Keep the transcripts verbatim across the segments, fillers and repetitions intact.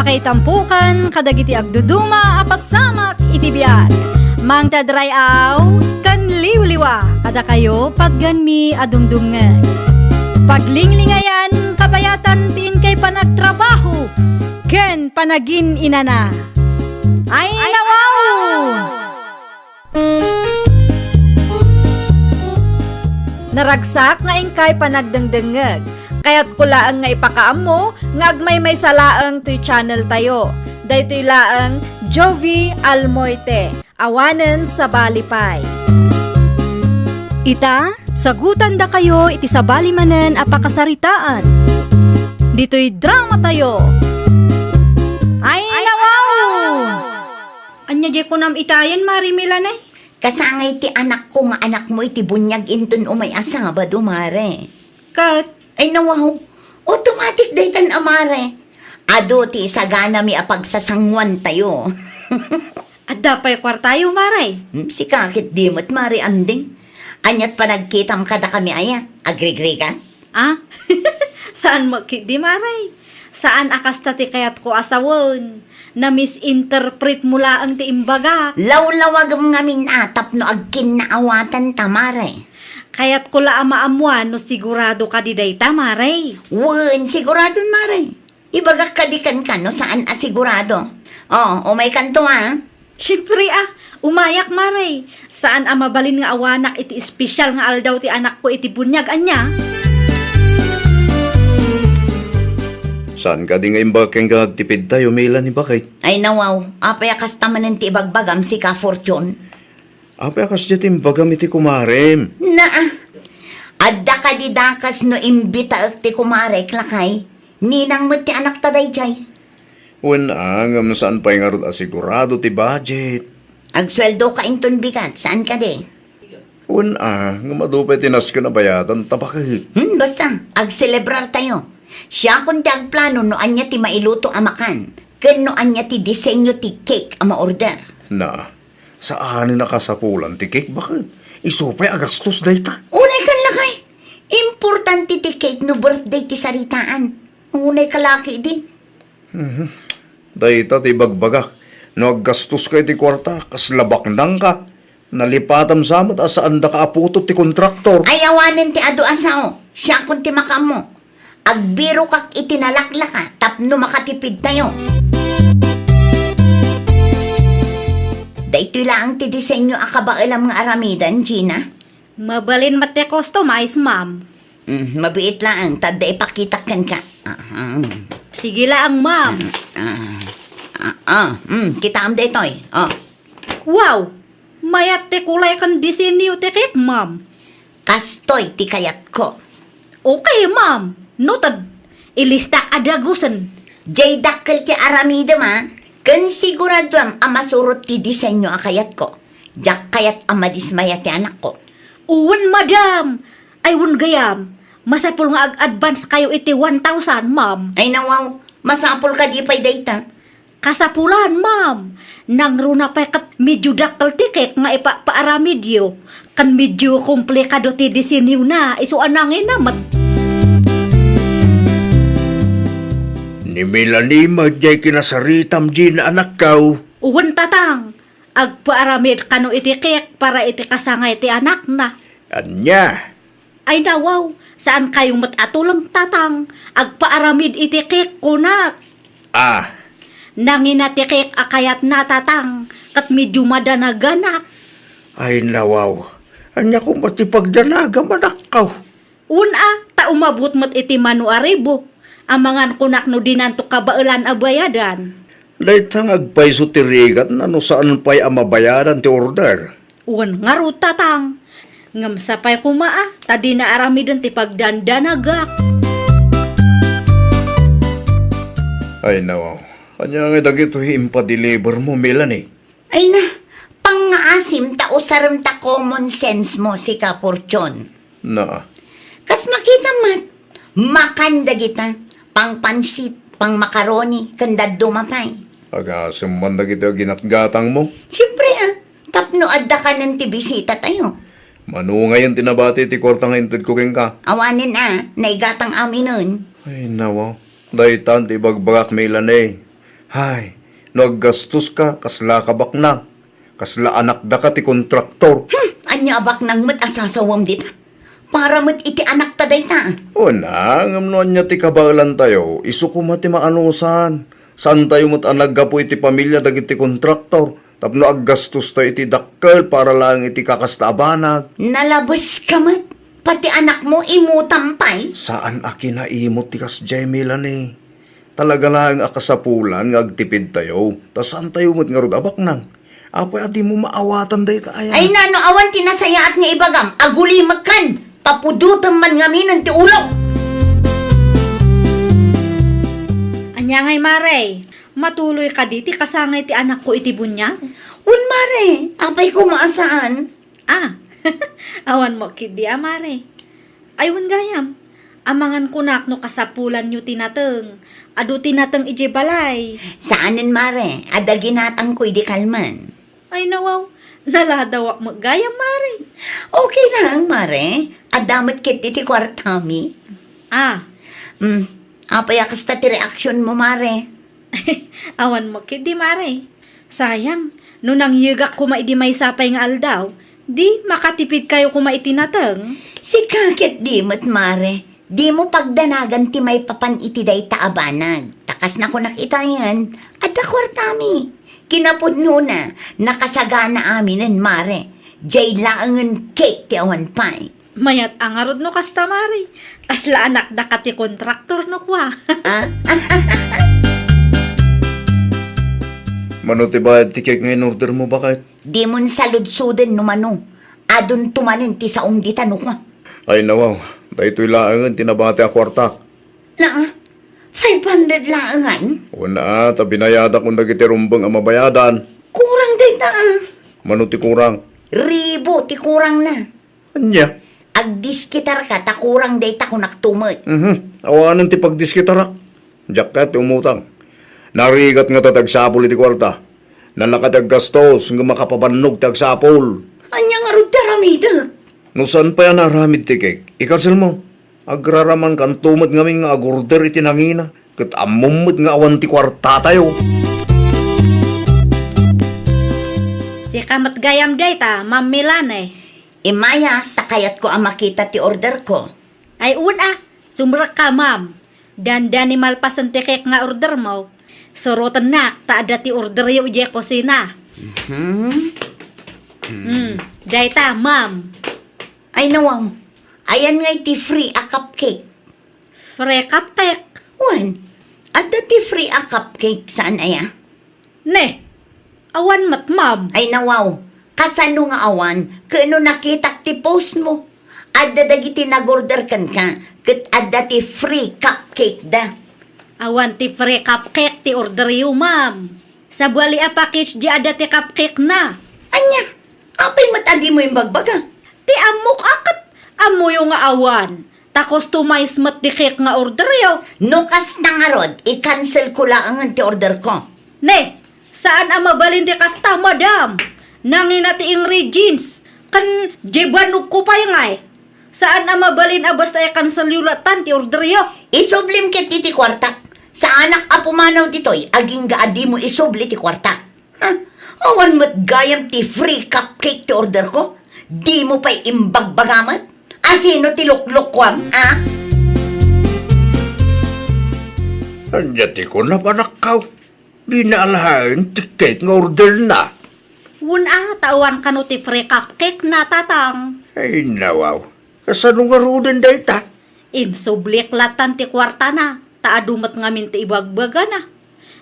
Pakaitampokan kadagiti agduduma a pasamak iti biag. Mangted ray-aw ken liwliwa kadakayo patgenmi a dumdumngeg. Paglinglingayan kabayatan ti inkay panagtrabaho ken panagin-inana. Ay, nawaw! Naragsak nga inkay panagdengdengngeg. Kayatko laeng nga ipakaammo nga agmaymaysa laeng toy channel tayo. Daytoy laeng Jovi Almoite, awanen sabali pay. Ita, sagutandakayo iti sabali manen a pakasaritaan. Ditoy drama tayo. Ay, nawaw! Ania diay kunam itayen, Mare Melanie? Kasangay ti anakko nga anakmo iti buniag inton umay a Sabado, Mare. Ket? Ay, nawaw. Automatic daytan a, Mare. Adu ti isaganami a pagsasanguantayo. Adda pay kuartayo, Mare? Hmm, sika ket di met, Mare Anding. Aniat panagkitam kadakami aya? Agrigrigan? Ah? Saan met ketdi, Mare. Saan a kasta ti kayatko a sawen. Na-misinterpret mo laeng ti imbagak. Lawlawagem ngamin a tapno agkinnaawatanta, Mare. Kayatko la a maammuan no sigurado kadi dayta, Mare. Wen, siguradon, Mare. Ibagak kadi kenka no saan a sigurado. O, umaykanto, a. Siempre, a. Umayak, Mare. Saan a mabalin nga awanak iti espesyal nga aldaw ti anakko iti buniag, ania? Saan kadi nga imbagak kenka nga agtipidtayo, Melanie, baket? Ay, nawaw. Apay a kasta manen ti ibagbagam, sika, Fortune? Apay a kasdiay ti imbagam iti kumarem? Naa. Adda kadi dakes no imbitaek ti kumarek, lakay? Ninang met ti anakta daydiay. Wen a, ngem saan pay ngarud a sigurado ti budget. Agsueldoka inton bigat, saan kadi? Wen a, ngem adu pay ti nasken a bayadan ta baket. Hmm, basta, agselebrartayo. Siakon ti agplano no ania ti mailuto a makan, ken no ania ti disenyo ti cake a maorder. Na, saanen a kasapulan ti cake, baket. Isu pay a gastos dayta. Unay kan lakay. Importante ti cake no birthday ti saritaan. Unay ka laki din. Mhm. Dayta ti ibagbagak. No aggastoska iti kuarta, kasla baknangka. Nalipatam sa met a saandaka a putod ti kontraktor. Ay, awanen ti adu a sao. Siakon ti makaammo. Agbirokak iti nalaklaka tapno makatipidtayo. Daytoy laeng ti disenyo a kabaelam nga aramiden, Gina. Mabalin met ti customize, ma'am. Mm, mabiit laeng, ta adda ipakitak kenka. Aha. Sige laeng, ma'am. Ah, ah, ah, mm, kitaem daytoy. Oh. Wow! Mayat ti kulay ken disenyo ti cake, ma'am. Kastoy ti kayatko. Okay, ma'am. Noted. Ilistak a dagusen. Jay dakkel ti aramidem, a. Ken siguraduem a masurot ti disenyo a kayatko. Diak kayat a madismaya ti anakko. Wen, madam. Ay, wen gayam. Masapul nga ag-advance kayo iti one thousand, ma'am. Ay, nawaw. Masapul kadi pay dayta? Kasapulan, ma'am. Nangruna pay ket medyo dakkel ti cake nga ipapaaramidyo. Ken medyo komplikado ti disenyona. Isu a nangina met. Ni Melanie met jay kinasaritam, Gina, anakkaw. Wen, tatang. Agpaaramid kano iti cake para iti kasangay ti anakna. Ania? Ay, nawaw, saan kayo met a tulong, tatang. Agpaaramid iti cake, kunak. Ah. Nangina ti cake a kayatna, tatang, ket medyo madanaganak. Ay, nawaw. Ania koma ti pagdanagam, anakkaw? Wen a, ta umabot met iti mano a ribu. Amangan kunak no dinanto kabaelan a bayadan. Dayta nga agpayso ti rigatna no saan pay a mabayadan ti order. Wen ngarud, tatang. Ngem sapay koma a, ta dina aramiden ti pagdandanagak. Ay, nawaw. Ania ngay dagitoy impadeliver mo, Melanie? Ay na, pangngaasim ta usarem ta common sense mo, sika, Fortune. Na. Kas makita met, makan dagita, pangpansit, pangmakaroni, ken dadduma pay. Agasem man dagiti aginatgatang mo? Siempre, a, tapno adda kanen ti bisita tayo. Mano ngayen ti nabati ti kuarta nga intedko kenka? Awanen a, naigatang aminen. Ay, nawaw. Daytan ti ibagbagak, Melanie. Hay, no aggastoska, kasla ka baknang. Kasla anakdaka ti kontraktor. Hmm, ania a baknang met a sasawem dita? Para met iti anakta dayta. Wen a, ngem no ania ti kabaelantayo, isu koma ti maanusan. Saantayo met a naggapu iti pamilia dagiti kontraktor tapno aggastostayo iti dakkel para laeng iti kakasta a banag. Nalabeska met. Pati anakmo, imutam pay. Saan a kinaimut ti kasdiay, Melanie. Talaga laeng a kasapulan nga agtipidtayo, ta saantayo met ngarud a baknang. Apay a dimo maawatan dayta aya? Ay, nano, awan ti nasayaat nga ibagam, agulimekkan, papudotem man ngaminen ti ulok. Ania ngay, Mare? Matuloy kadi ti kasangay ti anakko iti buniag? Wen, Mare, apay koma a saan? Ah, awan mo ketdi a, Mare. Ay, wen gayam, amangan kunak no kasapulanyo ti nateng. Adu ti nateng idiay balay. Saanen, Mare, adda ginatangko idi kalman. Ay, nawaw, naladawak met gayam, Mare. Okay lang, Mare. Adda met ketdi ti kuartami. Ah. Hmm, apay a kasta ti reaksionmo, Mare? Awan mo ketdi, Mare. Sayang, no nangyegak koma idi maysa pay nga aldaw, di makatipidkayo koma iti nateng. Sika ketdi met, Mare, dimo pagdanagan ti maipapan iti dayta a banag. Ta kas nakunak itayen, adda kuartami. Kinapudnona, nakasagana aminen, Mare. Diay laengen cake ti awan pay. Mayat a ngarud no kasta, Mare. Kasla anakdaka ti kontraktor no kua. Ah? Mano ti bayad ti cake nga in-ordermo, baket? Dimon saludsoden no mano. Adunto manen ti saom dita no kua. Ay, nawaw. Daytoy laengen ti nabati a kuarta. Naa, five hundred laengan? Wen a, ta binayadak kun dagiti rumbeng a mabayadan. Kurang dayta, ah. Mano ti kurang? Ribu ti kurangna. Ania? Agdiskitarka ta kurang dayta kunak tumet. Mhm. Awanen ti pagdiskitarak. Diak kayat ti umutang. Narigat ngata ti agsapul iti kuarta. Nalaka ti aggastos, ngem makapabannog ti agsapul. Ania ngarud ti aramidek? No saan pay a naaramid ti cake, i-cancel mo. Agraramankanto met ngamin nga agorder iti nangina, ket ammom met nga awan ti kuartatayo. Sika met gayam dayta, Ma'am Melanie. Immaya, ta kayatko a makita ti orderko. Ay, wen a, sumrekka, ma'am. Dandani malpasen ti cake nga ordermo. Surotennak ta adda ti orderyo idiay kusina. Mhm. Hmm, dayta, ma'am. Ay, nawaw. Ayan ngay ti free a cupcake. Free cupcake? Wen, adda ti free a cupcake, saan aya? Ne, awan met, ma'am. Ay, nawaw. Kasano nga awan? Ket no nakitak ti post mo. Adda dagiti nag-order kenka, ket adda ti free cupcake da. Awan ti free cupcake ti orderyo, ma'am. Sabali a package di adda ti cupcake na. Ania? Apay met a dimo imbagbaga? Ti ammok a ket ammoyo nga awan. Ta customize met ti cake nga orderyo. No kasta ngarud, i-cancel ko laengen ti order ko. Ne, saan a mabalin ti kasta, madam. Nangina ti ingredients, ken diay bannog ko pay ngay. Saan a mabalin a basta i-cancel yo latan ti orderyo. Isublim ket ti kuartak. Saanak a pumanaw ditoy, agingga a dimo isubli ti kuartak. Ha? Awan met gayam ti free cupcake ti order ko? Dimo pay imbagbaga met? Asino ti luklukuam, a? Ania ti kuna, panakkaw? Dina alaen ti cake nga order na. Wen a, ta awan kano ti free cupcake na, tatang. Ay, nawaw. Kasano ngaruden dayta? Insublik latan ti kuartana, ta adu met ngamin ti ibagbagana.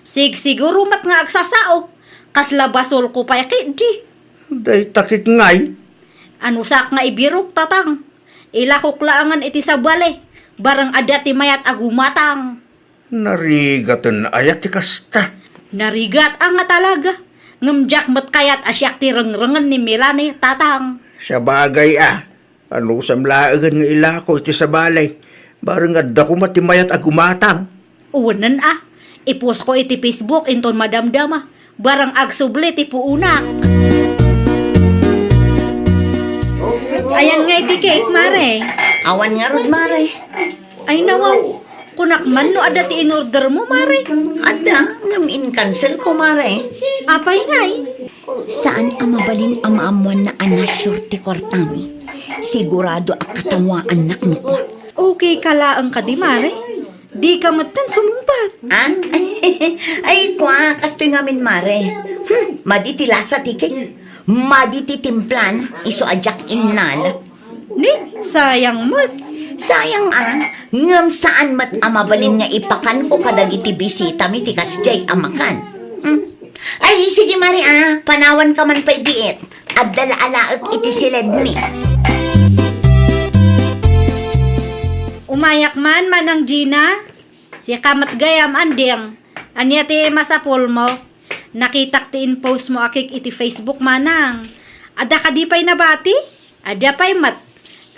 Sigsiguro met nga agsasao, kasla basolko pay ketdi. Dayta ket ngay? Anusak nga ibirok, tatang. Ilakok laengen iti sabali, bareng adda ti mayat a gumatang. Narigaten aya ti kasta? Narigat a nga talaga. Ngem diak met kayat a siak ti rengrengen ni Melanie, tatang. Sabagay a, anusam laengen nga ilako iti sabali, bareng adda koma ti mayat a gumatang. Unen a, ipost ko iti Facebook inton madamdama, bareng agsubli ti puonak. Ayan nga iti cake, mare. Awan ngarud, mare. Ay, nawaw. Kunak man no adda ti inordermo, Mare. Adda, ngem in-cancel ko, Mare. Apay ngay? Saan a mabalin a maammoanna a na-sure ti kuartami. Sigurado a katawaannak no kua. Okay ka laeng kadi, Mare? Dika metten sumungbat. Ah? Ay, kua, kastoy ngamin, Mare. Hmm, madi ti lasa ti cake. Madi ti timplan, isu a diak innal. Ni, sayang met. Sayang a, ngem saan met a mabalin nga ipakanko kadagiti bisitami ti kasdiay a makan. Hmm? Ay, sige, Mare, a, panawanka man pay biit. Adda la alaek iti siledmi. Umayak man, Manang Gina. Sika met gayam, Anding. Ania ti masapulmo? Nakitak ti in-post mo a cake iti Facebook, Manang. Adda kadi pay nabati? Adda pay met.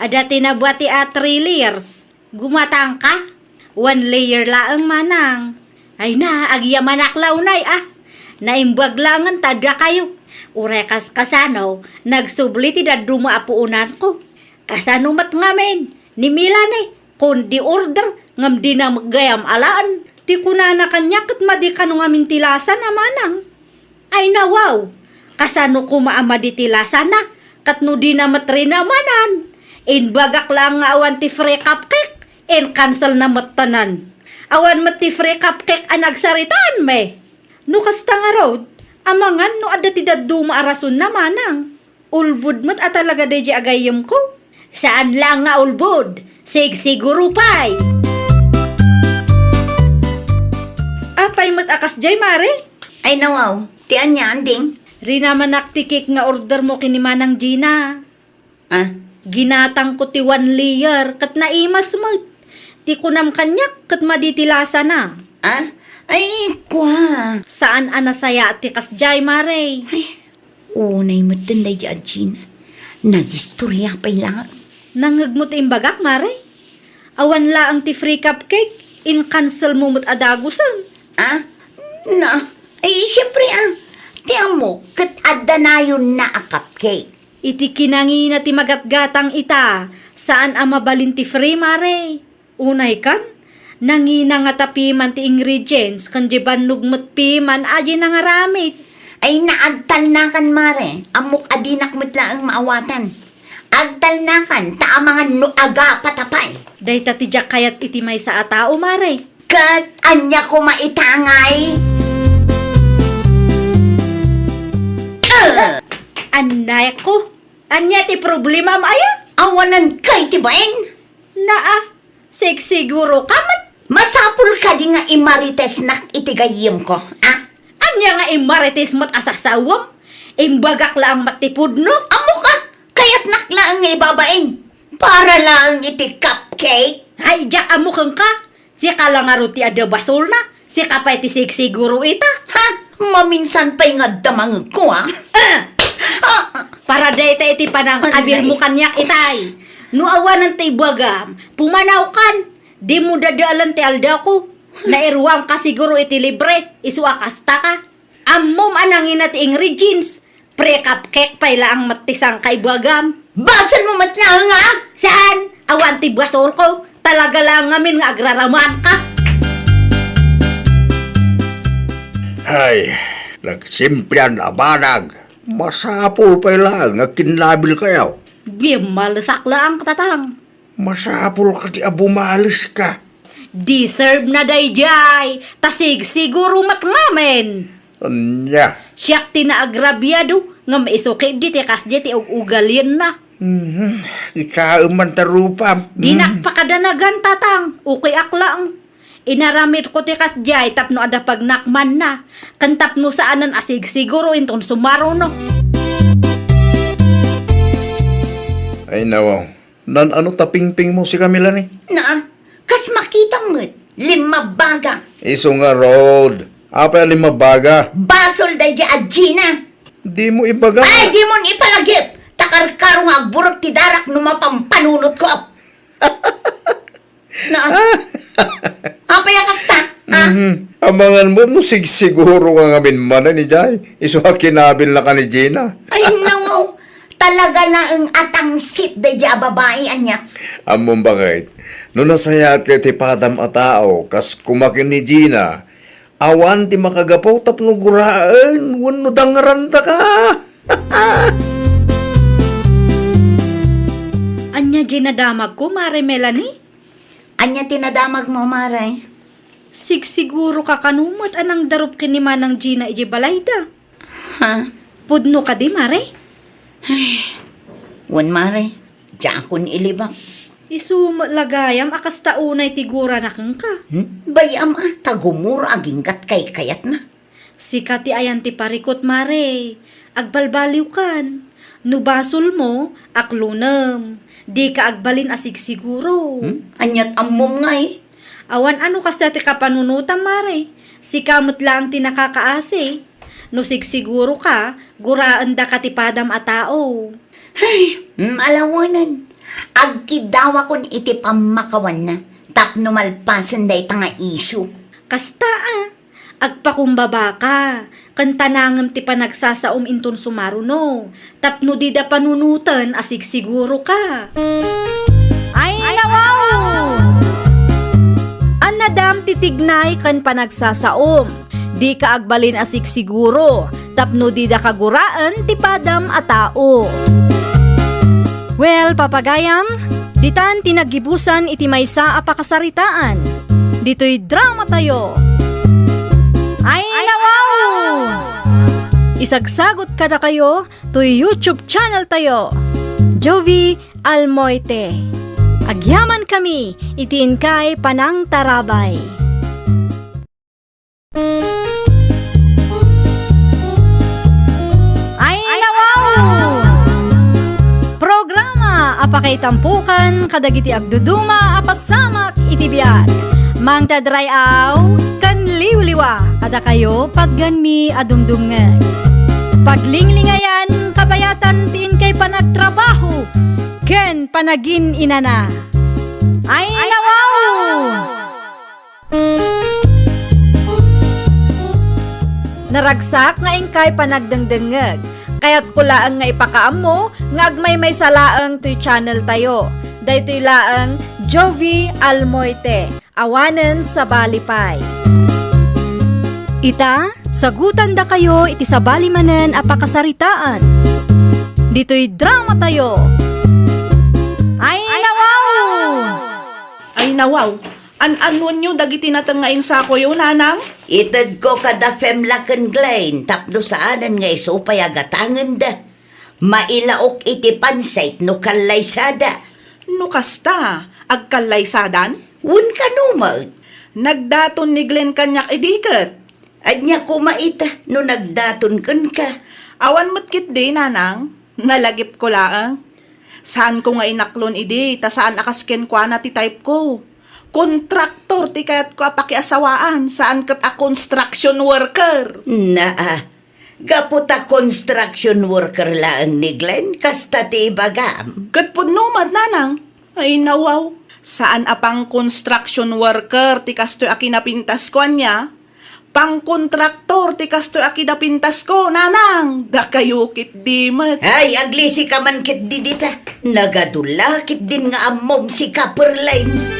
Adda ti nabati a three layers. Gumatangka? One layer laeng, Manang. Ay na, agyamanak la unay, a. Naimbag laengen ta addakayo. Uray kas-, kasano, nagsubli ti dadduma a puonanko. Kasano met ngamin, ni Milane, kundi order, ngem dina met gayam alaen. Ti kunana kaniak ket madi kano ngamin ti lasana, Manang. Ay nawaw, kasano koma a madi ti lasana, ket no dina met rinamanan? Imbagak laeng nga awan ti free cupcake, in-cancel na met tanan. Awan met ti free cupcake a nagsaritaanmi. No kasta ngarud, amangan no adda ti dadduma a rasonna, Manang. Ulbod met a talaga daydiay a gayyemko. Saan laeng nga ulbod, sigsiguro pay. Apay met a kasdiay, Mare? Ay nawaw, ti ania, Anding? Rinamanak ti cake nga order mo ken ni Manang Gina. Ah? Ginatangko ti one layer, ket naimas met. Ti kunam kaniak, ket madi ti lasana. Ah? Ay, kua. Saan a nasayaat ti kasdiay, Mare? Ay, unay metten daydi a Gina. Nagistoria pay laeng. Nangngegmo ti imbagak, Mare? Awan laeng ti free cupcake, in-cancel mo met a dagusen. Ah? Na, ay, siyempre, a. Ti ammok, ket adda nayonna a cupcake. Iti kinangina ti magatgatang ita, saan a mabalin ti free, Mare. Unay kan, nangina ngata piman ti ingredients, ken di bannog met piman a di nangaramid. Ay, naagtalnakan, Mare. Ammok a dinak met laeng maawatan. Agtalnakan, ta amangan no agapata pay. Dayta ti diak kayat iti maysa a tao, Mare. Ket ania koma ita ngay? Ah! Annayko, ania ti problemam aya? Awanan kay ti bain? Naa, sigsiguro ka met. Masapul kadi nga imaritesnak iti gayyemko, a? Ania nga imarites met a sasawem? Imbagak laeng met ti pudno. Ammok a, kayatnak laeng nga ibabain. Para laeng iti cupcake. Ay, diak ammo kenka. Sika la ngarud ti adda basolna. Sika pay ti sigsiguro ita. Ha? Maminsan pay nga adda mangegko, a? Ah! Ah! Para dayta iti panangkabilmo kaniak itay. No awanen ti ibagam, pumanawkan. Dimo dadaelen ti aldawko. Nairuamka siguro iti libre, isu a kastaka. Ammom a nangina ti ingredients. Free cupcake pay laeng met ti sangkaibagam. Basolmo met laeng, a? Saan? Awan ti basolko. Talaga laeng ngamin nga agraramanka. Hay, nagsimplian a banag. Masapul pay laeng nga kinnabilkayo. Bimmalesak laeng, Tatang. Masapul kadi a bumaleska. Deserve na daydiay, ta sigsiguro met ngamin. Ania? Siak ti naagrabiado, ngem isu ketdi ti kasdiay ti ug-ugalienna. Mhm. Ikaem man ta rupam. Dinak pakadanagan, Tatang. Okay ak laeng. Inaramidko ti kasdiay tapno adda pagnakmanna, ken tapno saanen a sigsiguro inton sumaruno. Ay, nawaw. Nan-ano ta pingpingmo sika, Melanie? Na, kas makitam met, limmabaga. Isu ngarud, apay a limmabaga? Basol daydi a Gina. Dimo ibaga. Ay, dimon ipalagip. Ta karkaro nga agburek ti darak no mapampanunotko. Na, apay a kasta, a? Mhm. Amangan mo no sigsiguro nga ngamin manen idiay. Isu a kinabilnaka ni Gina. Ay, nawaw. Talaga laeng a tangsit daydi a babai, ania? Ammom baket, no nasayaat ka iti padam a tao, kas koma ken ni Gina, awan ti makagapu tapno guraen wenno dangrantaka. Ania diay nadamagko, Mare Melanie? Ania ti nadamagmo, Mare? Sigsiguroka kano met a nangdarup ken ni Manang Gina idiay balayda. Ha? Pudno kadi, Mare? Ay, wen, Mare, diakon ilibak. Isu met la gayam a kasta unay ti gurana kenka. Hmm? Bay-am a, ta gumura aginggat kaykayatna. Sika ti ayan ti parikut, Mare. Agbalbaliwkan. No basolmo, aklonem. Dika agbalin a sigsiguro. Hmm? Aniat ammom ngay? Awan a no kasta ti kapanunotam, Mare. Sika met laeng ti nakakaasi. No sigsiguroka, guraendaka ti padam a tao. Ay, mm, alawanan. Agkiddawakon iti pammakawanna tapno malpasen dayta nga isyu. Kasta a, agpakumbabaka, ken tanangem ti panagsasaom inton sumaruno, tapno dida panunoten a sigsiguroka. Ay, nawaw! Annadam ti tignay ken panagsasaom. Dika agbalin a sigsiguro, tapno dida kaguraen ti padam a tao. Well, papagayam, ditan ti naggibusan iti maysa a pakasaritaan. Ditoy dramatayo. Ay, nawaw! Isagsagot kadakayo toy YouTube channel tayo, Jovie Almoite. Agyaman kami iti inkay panangtarabay. Ay, nawaw! Programa a pakaitampokan kadagiti agduduma a pasamak iti biag. Mangted ray-aw ken liwliwa kadakayo patgenmi a dumdumngeg. Paglinglingayan, kabayatan ti inkay panagtrabaho ken panagin-inana. Ay, nawaw! Naragsak nga inkay panagdengdengngeg. Kayatko laeng nga ipakaammo nga agmaymaysa laeng toy channel tayo. Daytoy laeng Jovie Almoite, awanen sabali pay. Ita, sagutandakayo iti sabali manen a pakasaritaan. Ditoy dramatayo. Ay, nawaw! Ay, nawaw! An-annuenyo dagiti nateng nga insakoyo, nanang? Itedko kada Femla ken Glenn tapno saanen nga isu pay a gatangenda. Mailaok iti pansit no kallaysada. No kasta, agkallaysadan? Wen kano met. Nagdaton ni Glenn kaniak idi ket. Ania koma ita no nagdaton kenka? Awan met ketdi, nanang. Nalagipko laeng. Saanko nga inaklon idi ta saan a kas kenkuana ti typeko. Kontraktor ti kayatko a pakiasawaan, saan ket a construction worker. Naa, gapu ta construction worker laeng ni Glenn, kasta ti ibagam. Ket pudno met, nanang. Ay, nawaw. Saan a pang-construction worker ti kastoy a kinapintasko, ania? Pangkontraktor ti kastoy a kinapintasko, nanang! Dakayo ketdi met. Ay, aglisika man ketdi dita. Nagadu la ketdin nga ammom, sika, Perlin.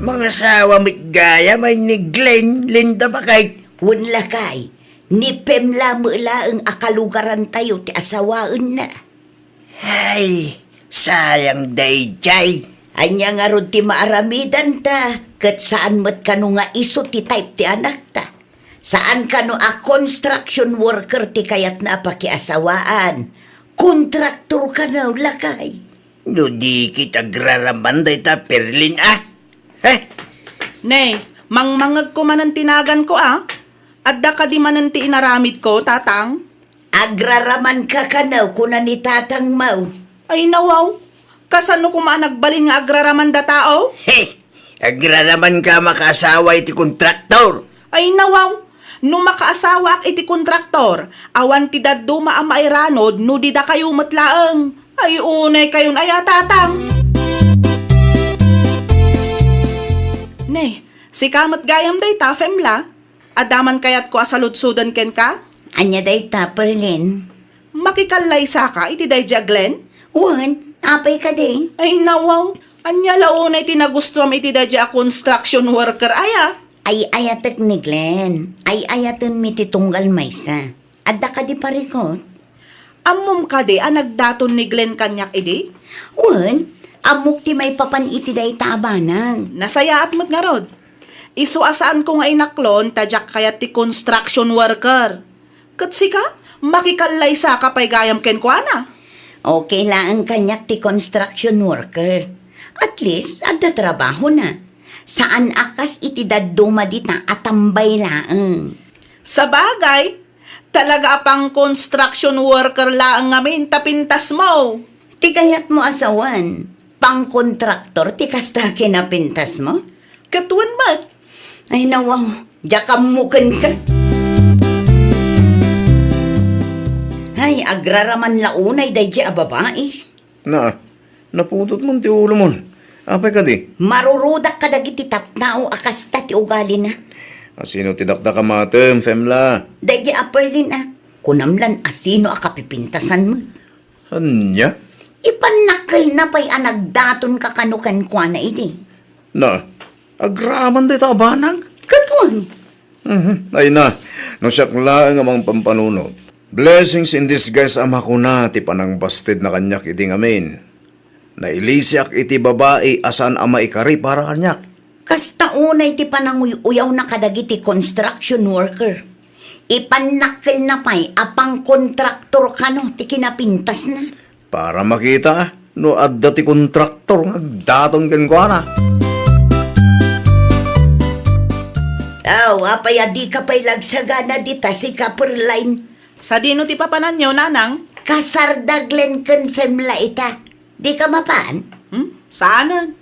Mangasawa met gayam a ni Glenn, Linda, baket. Wen, lakay, ni Pem la met laeng a kalugarantayo ti asawaenna. Hay, sayang daydiay. Ania ngarud ti maaramidanta, ket saan met kano nga isu ti type ti anakta. Saan kano a construction worker ti kayatna a pakiasawaan. Kontraktor kano, lakay. No di ket agraraman dayta, Perlin, a? Heh? Ne, mangmangegko manen ti naganko, a? Adda kadi manen ti inaramidko, tatang? Agraramanka kano, kuna ni tatangmo. Ay, nawaw. Kasano koma a nagbalin nga agraramanda tao? He! Agraramanka a makaasawa iti kontraktor. Ay, nawaw. No makaasawaak iti kontraktor, awan ti dadduma a mairanod no di dakayo met laeng. Ay, unay kayon aya, tatang. Ne, sika met gayam dayta, Femla. Adda man kayatko a saludsoden kenka? Ania dayta, Perlin? Makikallaysa ka iti daydi a Glenn? Wen, apay kadi? Ay, nawaw. Ania la unay ti nagustuam iti daydi a construction worker, aya? Ay-ayatek ni Glenn. Ay-ayatenmi ti tunggal maysa. Adda kadi parikut? Ammom kadi a nagdaton ni Glenn kaniak idi? Wen, ammok ti maipapan iti dayta a banag. Nasayaat met ngarud. Isu a saanko nga inaklon ta diak kayat ti construction worker. Ket sika, makikallaysa ka pay gayam kenkuana. Okay laeng kaniak ti construction worker. At least, adda trabahona. Saan a kas iti dadduma dita a tambay laeng. Sabagay, talaga a pang-construction worker laeng ngamin ta pintasmo. Ti kayatmo a sawen, pangkontraktor ti kasta a kinapintasmo? Ket wen met. Ay, nawaw, diak ammo kenka. Ay, agraraman la unay daydi a babai. Na, napudot man ti ulomon. Apay kadi? Marurudak kadagiti tattao a kasta ti ugalina. Asino ti dakdakamatem, Femla? Daydi a Perlin a. Kunam lan asino a kapipintasan met. Ania? Ipannakkelna pay a nagdaton ka kano kenkuana idi. Na, agraman dayta a banag? Ket wen. Mhm. Ay na, no siak laeng a mangpampanunot. Blessings in disguise a makuna ti panangbastidna kaniak idi ngamin. Nailisiak iti babai a saan a maikari para kaniak. Kasta unay ti pananguy-uyawna kadagiti construction worker. Ipannakkelna pay a pangkontraktor kano ti kinapintasna. Para makita, no adda ti kontraktor nga agdaton kenkuana. Aw, apay a dika pay la agsagana dita, sika, Perline? Sadino ti papananyo, nanang? Kasar da Glenn ken Femla ita. Dika mapan? Hmm? Saanen.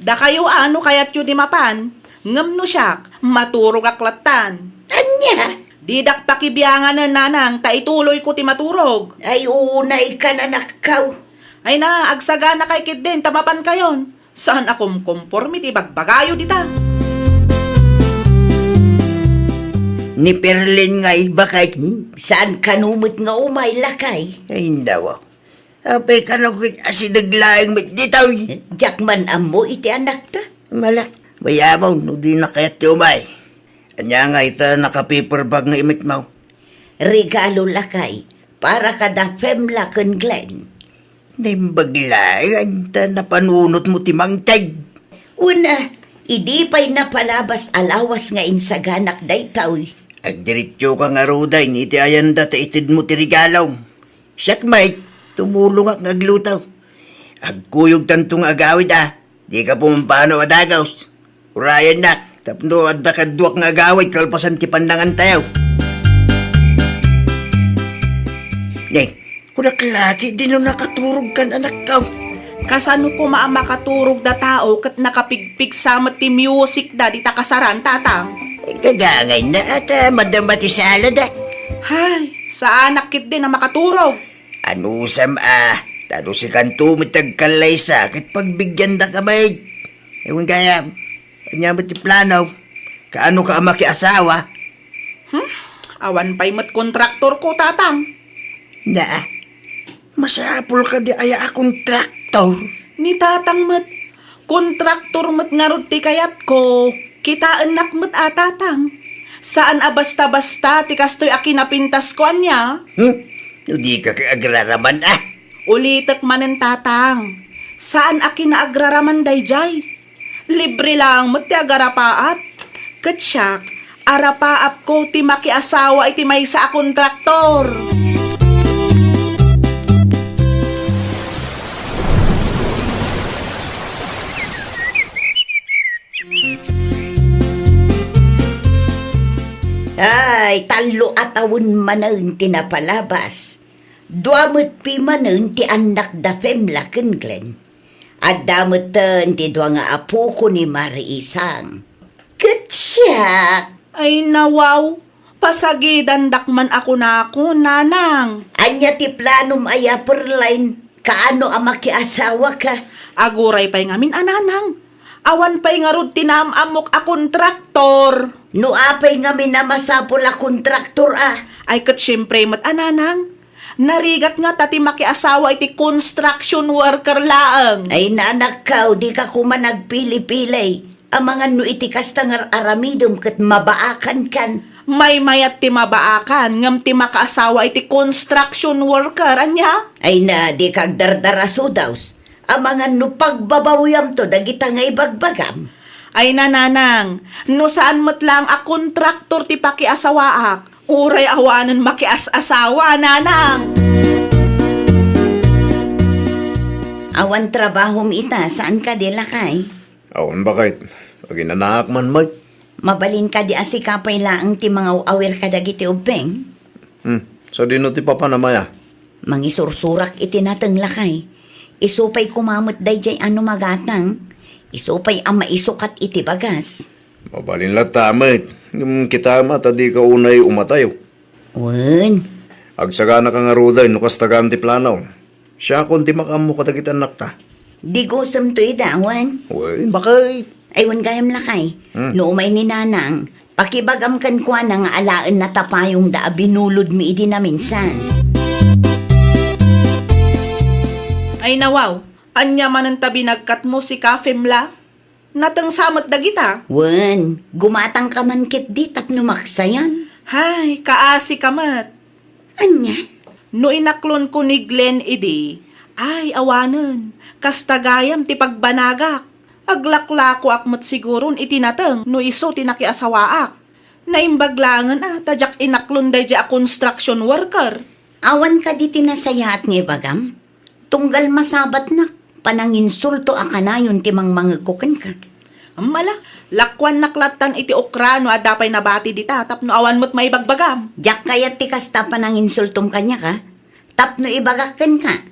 Dakayo a no kayatyo di mapan, ngem no siak, maturogak lattan. Ania? Didak pakibianganen, nanang, ta ituloyko ti maturog. Ay, unay ka, anakko. Ay na, agsaganakay ketdin ta mapankayon. Saan a kumkomporme ti ibagbagayo dita. Ni Perlin nga ibakay, hmm, saan kano met nga umay, lakay? Ay, nawa. Apay kano ket asideg laeng met ditoy? Diak man ammo iti anakta. Mala, mayamon no dina kayat ti umay. Ania nga ita naka-paper bag nga imitmo? Regalo, lakay, para kada Femla ken Glenn. Naimbag laeng ta napanunotmo ti mangted. Wen a, idi pay napalabas a lawas nga insaganak daytoy. Agdiretso ka ngaruden iti ayanda ta itedmo ti regalom. Siak met, tumulongak nga agluto. Agkuyogtanto nga agawid a, dika pumampano a dagus. Urayennak, tapno adda kaduak nga agawid kalpasan ti pannangantayo. Ne, kunak laki, dino nakaturog kan anakko. Kasano koma a makaturog da tao ket nakapigpigsa met ti music da dita kasaran, tatang? Gagangay na ata madama ti salada. Hay, saanak ketdin a makaturog. Anusam a, ta no sikanto met ti agkallaysa ket pagbigyandak a maig. Ewan gayam, ania met ti plano? Kaano ka a makiasawa? Hmm? Awan pay met kontraktor ko, tatang. Naa, masapul kadi aya a kontraktor? Ni tatang met, kontraktor met ngarud ti kayatko. Kitaennak met a, tatang. Saan a basta-basta ti kastoy a kinapintasko, ania? Hmm? No dika agraraman a. Ulitek manen, tatang. Saan a kinaagraraman daydiay. Libre laeng met ti agarapaap. Ket siak, arapaapko ti makiasawa iti maysa a kontraktor. Ay, tallo a tawen manen ti napalabas. Dua met pimanen ti annak da Femla ken Glenn. Adda metten ti dua nga apoko ni Mari Isang. Ket siak. Ay, nawaw, pasagidandak man a kunakon, nanang. Ania ti planom aya, Perline? Kaano a makiasawaka? Aguray pay ngamin a, nanang. Awan pay ngarud ti naam-ammok a kontraktor. No apay ngamin a masapul a kontraktor a? Ay, ket siempre met a, nanang. Narigat ngata ti makiasawa iti construction worker laeng. Ay, nanakkaw, dika koma nagpili-pili. Amangan no iti kasta nga ar-aramidem ket mabaakankan. Maymayat ti mabaakan, ngem ti makaasawa iti construction worker, ania? Ay na, dika agdardaraso, Daus. Amangan no pagbabawiamto dagita nga ibagbagam. Ay na, nanang, no saan met laeng a kontraktor ti pakiasawaak, uray awanen makias-asawa, nanang. Awan trabahom ita, saan kadi, lakay? Awan, baket. Aginanaak man met. Mabalin kadi a sika pay laeng ti mangaw-awir kadagiti ubbing? Hmm. Sadino ti papanam aya? Mangisursurak iti nateng, lakay. Isu pay koma met daydiay a no magatang. Isu pay a maisukat iti bagas. Mabalin latta met. Ngem kitam ta dika unay umatayo. Wen. Agsaganaka ngaruden no kasta gayam ti plano. Siakon ti makaammo kadagiti annakta. Digusemto ida, wen? Wen, baket. Ay, wen gayam, lakay. Hmm. No umay ni nanang, pakibagam kenkuana nga alaenna ta payongda a binulodmi idi naminsan. Ay, nawaw. Ania manen ta binagkatmo, sika, Femla? Natengsa met dagita. Wen, gumatangka man ketdi tapno maksayan. Hay, kaasika met. Ania? No inaklonko ni Glenn idi, ay, awanen, kasta gayam ti pagbanagak. Aglaklakoak met siguron iti nateng no isu ti nakiasawaak. Naimbag laengen a ta diak inaklon daydiay a construction worker. Awan kadi ti nasayaat nga ibagam? Tunggal masabatnak, pananginsulto a kanayon ti mangmangegko kenka. Am, ala, lakuannak lattan iti okra no adda pay nabati dita tapno awan met maibagbagam. Diak kayat ti kasta pananginsultom kaniak, a. Tapno ibagak kenka,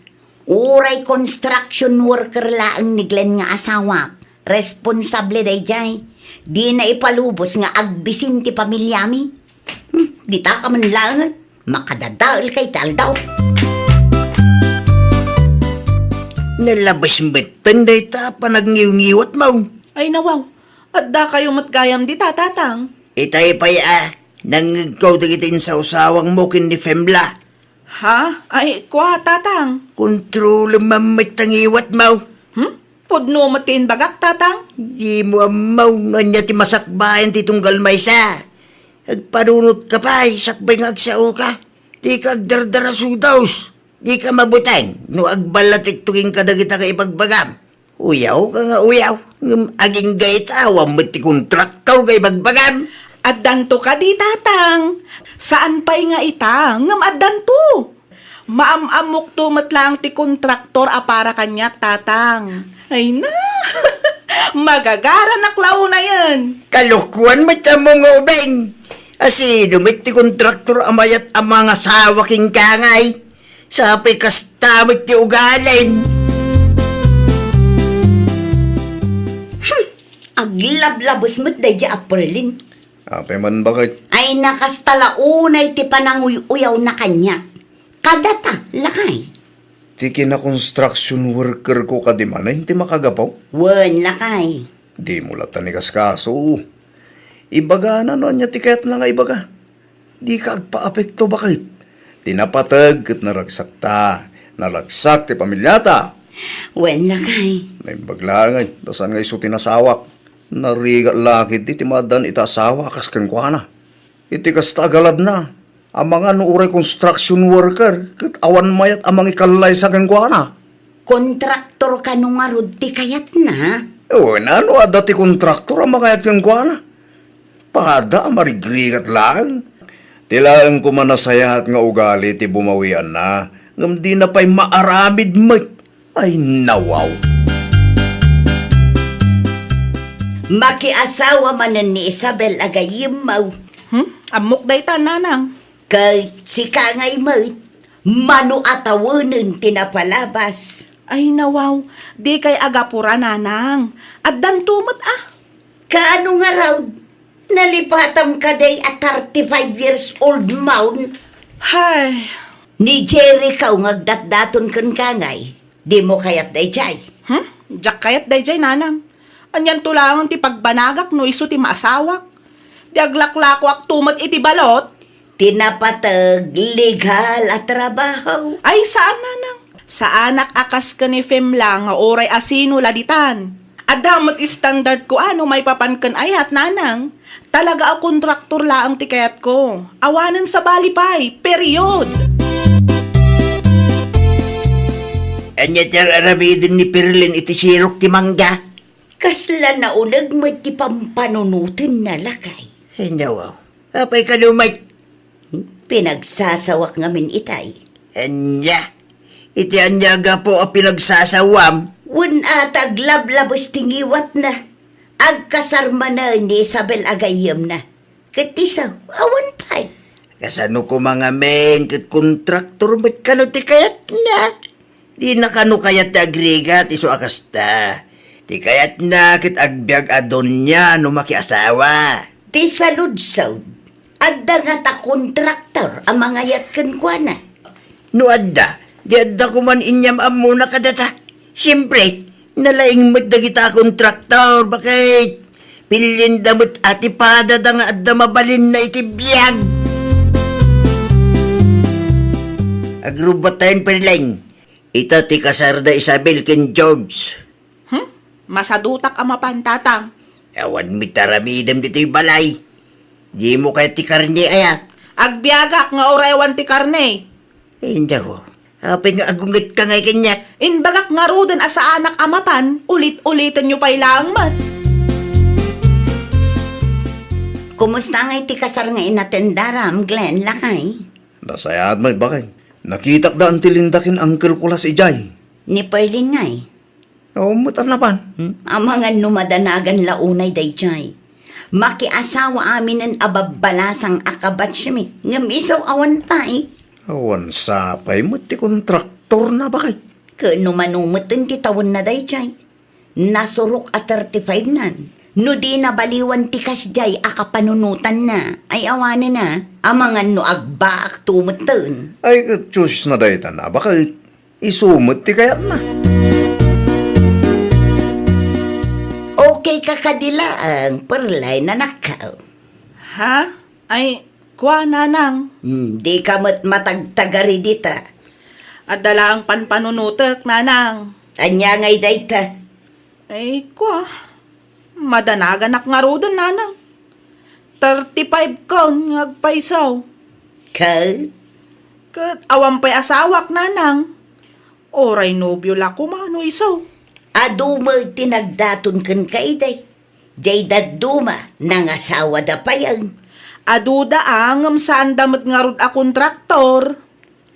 uray construction worker laeng ni Glenn nga asawak, responsable daydiay. Dina ipalubos nga agbisin ti pamiliami. Hmm, dita ka man laeng. Makadadaelka iti aldaw. Nalabes metten dayta a panagngiwngiwatmo. Ay, nawaw, adda kayo met gayam dita, Tatang. Itay pay a, nangngegko dagiti insawsawangmo ken ni Femla. Ha? Ay, kua, Tatang. Kontrolem man met ta ngiwatmo. Hmm? Pudno met ti imbagak, Tatang. Dimo ammo no ania ti masakbayan ti tunggal maysa. Agpanunotka pay, sakbay nga agsaoka. Dika agdardaraso, Daus. Dika mabuteng no agballatekto kenka dagita nga ibagbagam. Uyawka nga uyaw, ngem agingga ita, awan met ti kontraktor nga ibagbagam. Addanto kadi, Tatang. Saan pay nga ita, ngem addanto. Maam-ammokto met laeng ti kontraktor a para kaniak, Tatang. Ay na! Magagaranak la unayen. Kalokuan met ammo nga ubing. A sino met ti kontraktor a mayat a mangasawa kenka ngay? Sapay kasta met ti ugalin. Hmm, aglablabes met daydi a Perlin. Apay man, baket? Ay, nakasta la unay ti pananguy-uyawna kaniak. Kadata, lakay. Ti kinakonstruction worker ko kadi manen ti makagapu? Wen, lakay. Dimo latta ni kaskaso. Ibagana no ania ti kayatna nga ibaga. Dika agpaapekto, baket. Ti napateg ket naragsak ta. Naragsak ti pamiliata. Wen, lakay. Naimbag laeng, ta saan nga isu ti nasawak. Narigat la ketdi ti maaddaan ita asawa a kas kenkuana. Iti kasta a galadna, amangan no uray construction worker, ket awan mayat a mangikallaysa kenkuana. Kontraktor kano ngarud ti kayatna? Wen, no adda ti kontraktor a mangayat kenkuana. Pada a marigrigat laeng. Ti laeng koma nasayaat nga ugali ti bumawianna, ngem dina pay maaramid met. Ay, nawaw. Makiasawa manen ni Isabel a gayyemmo. Hmm? Ammok dayta, nanang. Ket sika ngay met, mano a tawenen ti napalabas. Ay, nawaw, dikay agapura, nanang. Addanto met, a. Kaano ngarud? Nalipatam kadi a thirty-five years old mo? Hay. Ni Jericho nga agdatdaton kenka ngay. Dimo kayat daydiay? Hmm? Diak kayat daydiay, nanang. Anianto laeng ti pagbanagak no isu ti maasawak? Di aglaklakoakto met iti balot? Ti napateg, legal a trabaho. Ay, saan, nanang. Saanak a kas ken ni Femla nga uray asino la ditan. Adda met standard ko a no maipapan ken ayat, nanang. Talaga a kontraktor laeng ti kayatko. Awanen sabali pay. Period. Ania ti ar-aramiden ni Perlin iti sirok ti mangga? Kasla nauneg met ti pampanunotenna, lakay. Ania, wow. Apay kano met? Pinagsasawak ngamin itay. Ania? Iti ania a gapu a pinagsasawam? Wen a ta aglablabes ti ngiwatna. Agkasar manen ni Isabel a gayyemna. Ket isu, awan pay. Kasano koma ngamin ket kontraktor met kano ti kayatna? Dina kano kayat ti agrigat isu a kasta. Ti kayatna ket agbiag a donia no makiasawa. Ti saludsod, adda ngata kontraktor a mangayat kenkuana? No adda, di adda koman inyam-ammona kadata. Siempre, nalaing met dagita a kontraktor, baket? Pilinda met a ti padada nga adda mabalinna iti biag. Agrubbatayon, Perleng. Ita ti kasar da Isabel ken George. Hmm? Masadutak a mapan, tatang. Awan met aramidem ditoy balay. Dimo kayat ti karne, aya? Agbiagak nga uray awan ti karne. Indaw. Apay nga agungetka ngay kaniak? Inbagak ngaruden a saanak a mapan, ulit-ulitenyo pay laeng met. Kumusta ngay ti kasar nga inatendaram, Glenn, lakay? Nasayaat met, baket. Nakitak daan ti Linda ken Uncle Kulas idiay. Ni Perlin ngay? Awan met a napan. Hmm? Amangan no madanagan la unay daydiay. Makiasawa aminen a babbalasang a kabatchmi. Ngem isu awan pay. Awan sapay met ti kontraktorna, baket. Ket no mano met ti tawenna daydiay. Nasurok a thirty-five nan. No di nabaliwan ti kasdiay a kapanunotanna, ay awanen a, amangan no agbaakto metten. Ay, ket Diosna dayta na, baket. Isu met ti kayatna. Okay ka kadi laeng, Perlay, nanakkaw. Ha? Ay, kua, nanang. Hmm, di ka met matagtagari dita. Adda laeng panpanunotek, nanang. Ania ngay dayta? Ay, kua. Madanaganak ngaruden, nanang. Thirty-five kon nga agpayso. Ket? Ket awan pay asawak, nanang. Uray nobio la koma no isu. Adu met ti nagdaton kenka idi. Diay dadduma, nangasawada payen. Aduda a, ngem saanda met ngarud a kontraktor.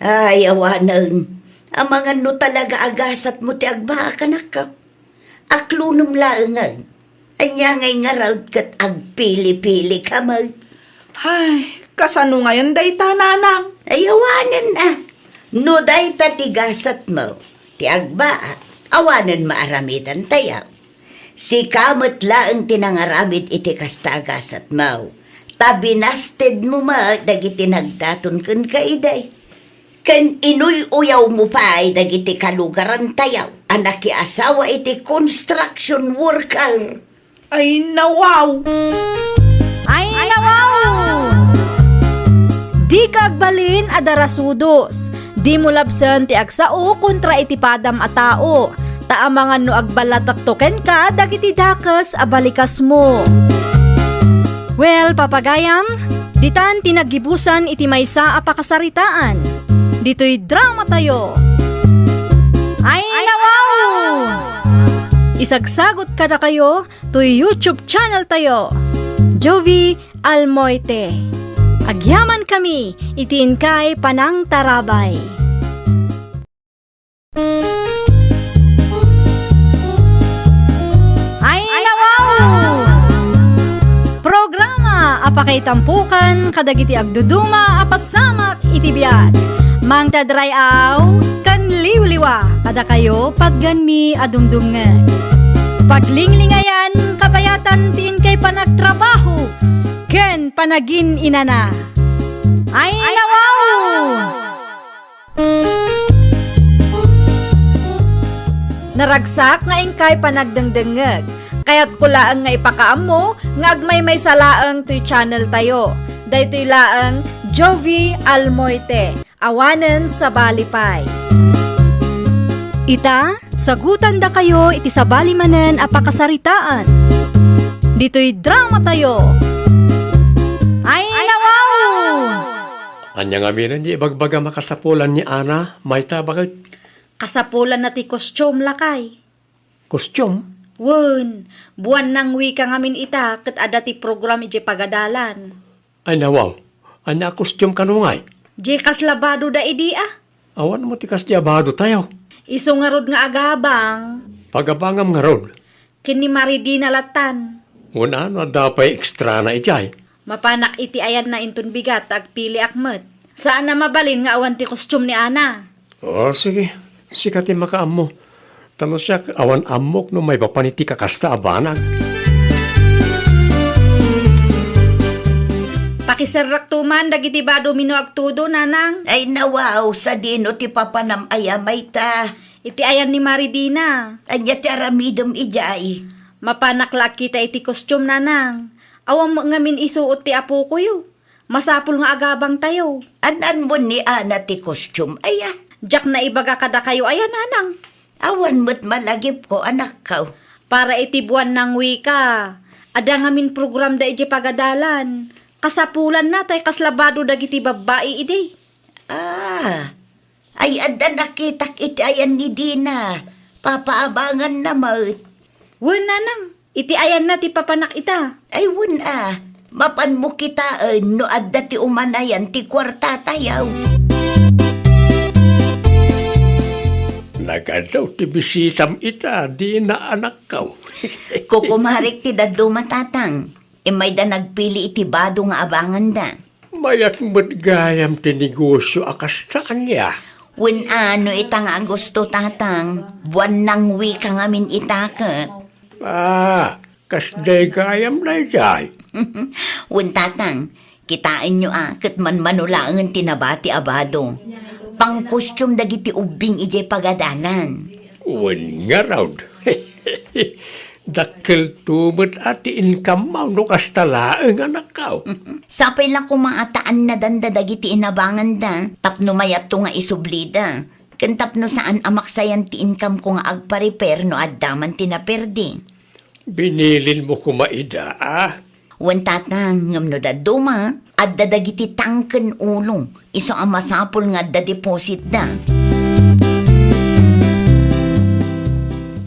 Ay, awanen. Amangan no talaga a gasatmo ti agbaak, anakko. Aklonem laengen. Ania ngay ngarud ket agpili-pili ka met? Ay, kasano ngayen dayta, nanang? Ay, awanen a. No dayta ti gasatmo, ti agbaak, awanen maaramidantayo. Sika met laeng ti nangaramid iti kasta a gasatmo. Ta binastedmo met dagiti nagdaton kenka idi. Ken inuy-uyawmo pay dagiti kalugarantayo a nakiasawa iti construction worker. Ay, nawaw! Ay, nawaw! Dika agbalin a darasudos. Dimo labsen ti agsao kontra iti padam a tao. Ta amangan no agballatekto kenka dagiti dakes a balikasmo. Well, papagayam, ditan ti naggibusan iti maysa a pakasaritaan. Ditoy dramatayo. Ay, nawaw! Isagsagot kadakayo toy YouTube channel tayo, Jovi Almoite. Agyamankami iti inkay panangtarabay. Ay, nawaw! Programa a pakaitampukan kadagiti agduduma a pasamak iti biag. Mangted ray-aw ken liwliwa kadakayo, patganmi a dumdumngeg. Paglinglingayan, kabayatan ti inkay panagtrabaho ken panagin-inana. Ay, nawaw! Naragsak nga inkay panagdengdengngeg. Kayatko laeng nga ipakaammo nga agmaymaysa laeng toy channel tayo. Daytoy laeng Jovi Almoite, awanen sabali pay. Ita, sagutandakayo iti sabali manen a pakasaritaan. Ditoy dramatayo. Ay, nawaw! Ania ngamin ti ibagbaga makasapulan ni Ana, mayta baket? Kasapulanna ti costume, lakay. Costume? Wen, buan nangwika ngamin ita ket adda ti program idiay pagadalan. Ay, nawaw. Ania a costume kano ngay? Diay kasla bado da idi a. Awan mo ti kasdi a bado tayo. Isu ngarud nga agabang. Pagabangam ngarud. Ken ni Maridina latan. Wen, ano, adda pay extra na idiay? Mapanak iti ayanna inton bigat ta agpiliak met. Saan a mabalin nga awan ti costume ni Ana. O, sige. Sika ti makaammo. Ta no siak, awan ammok no maipapan iti kakasta a banag. Pakiserrekto man dagiti badomi no agtudo, nanang. Ay, nawaw, sadino ti papanam aya mayta? Iti ayan ni Maridina. Ania ti aramidem idiay? Mapanak la agkita iti costume, nanang. Awan met ngamin isuot ti apokoyo. Masapul nga agabangtayo. An-anmon ni Ana ti costume aya? Diak naibaga kadakayo aya, nanang. Awan met malagipko, anakko. Para iti buan nangwika. Adda ngamin programda idiay pagadalan. Kasapulanna tay kasla bado dagiti babbai idi. Ah, ay, adda nakitak iti ayan ni Dina. Papaabanganna met. Wen, nanang, iti ayanna ti papanak ita. Ay, wen a, mapanmo kitaen no adda ti umanayan ti kuartatayo. Nagadaw ti bisitam ita, Dina, anakko. Kukumarik ti dadduma, tatang. Immayda nagpili iti bado nga abanganda. Mayat met gayam ti negosio a kasta, ania? Wen a, no ita nga Agosto, tatang, buan nangwika ngamin ita ket. Ah, kasdiay gayam daydiay. Wen, tatang, kitaenyo a ket manmano laengen ti nabati a bado. Pangkostium dagiti ubbing idiay pagadalan. Wen ngarud. Dakkelto met a ti income-mo no kasta laeng, anakko. Sapay la koma a ta annadanda dagiti inabanganda tapno mayatto nga isublida, ken tapno saan a maksayan ti income-ko nga agpa-repair no adda man ti naperdi. Binilinmo koma ida, a? Wen, tatang, ngem no dadduma, adda dagiti tangken ulo, isu a masapul nga adda depositda.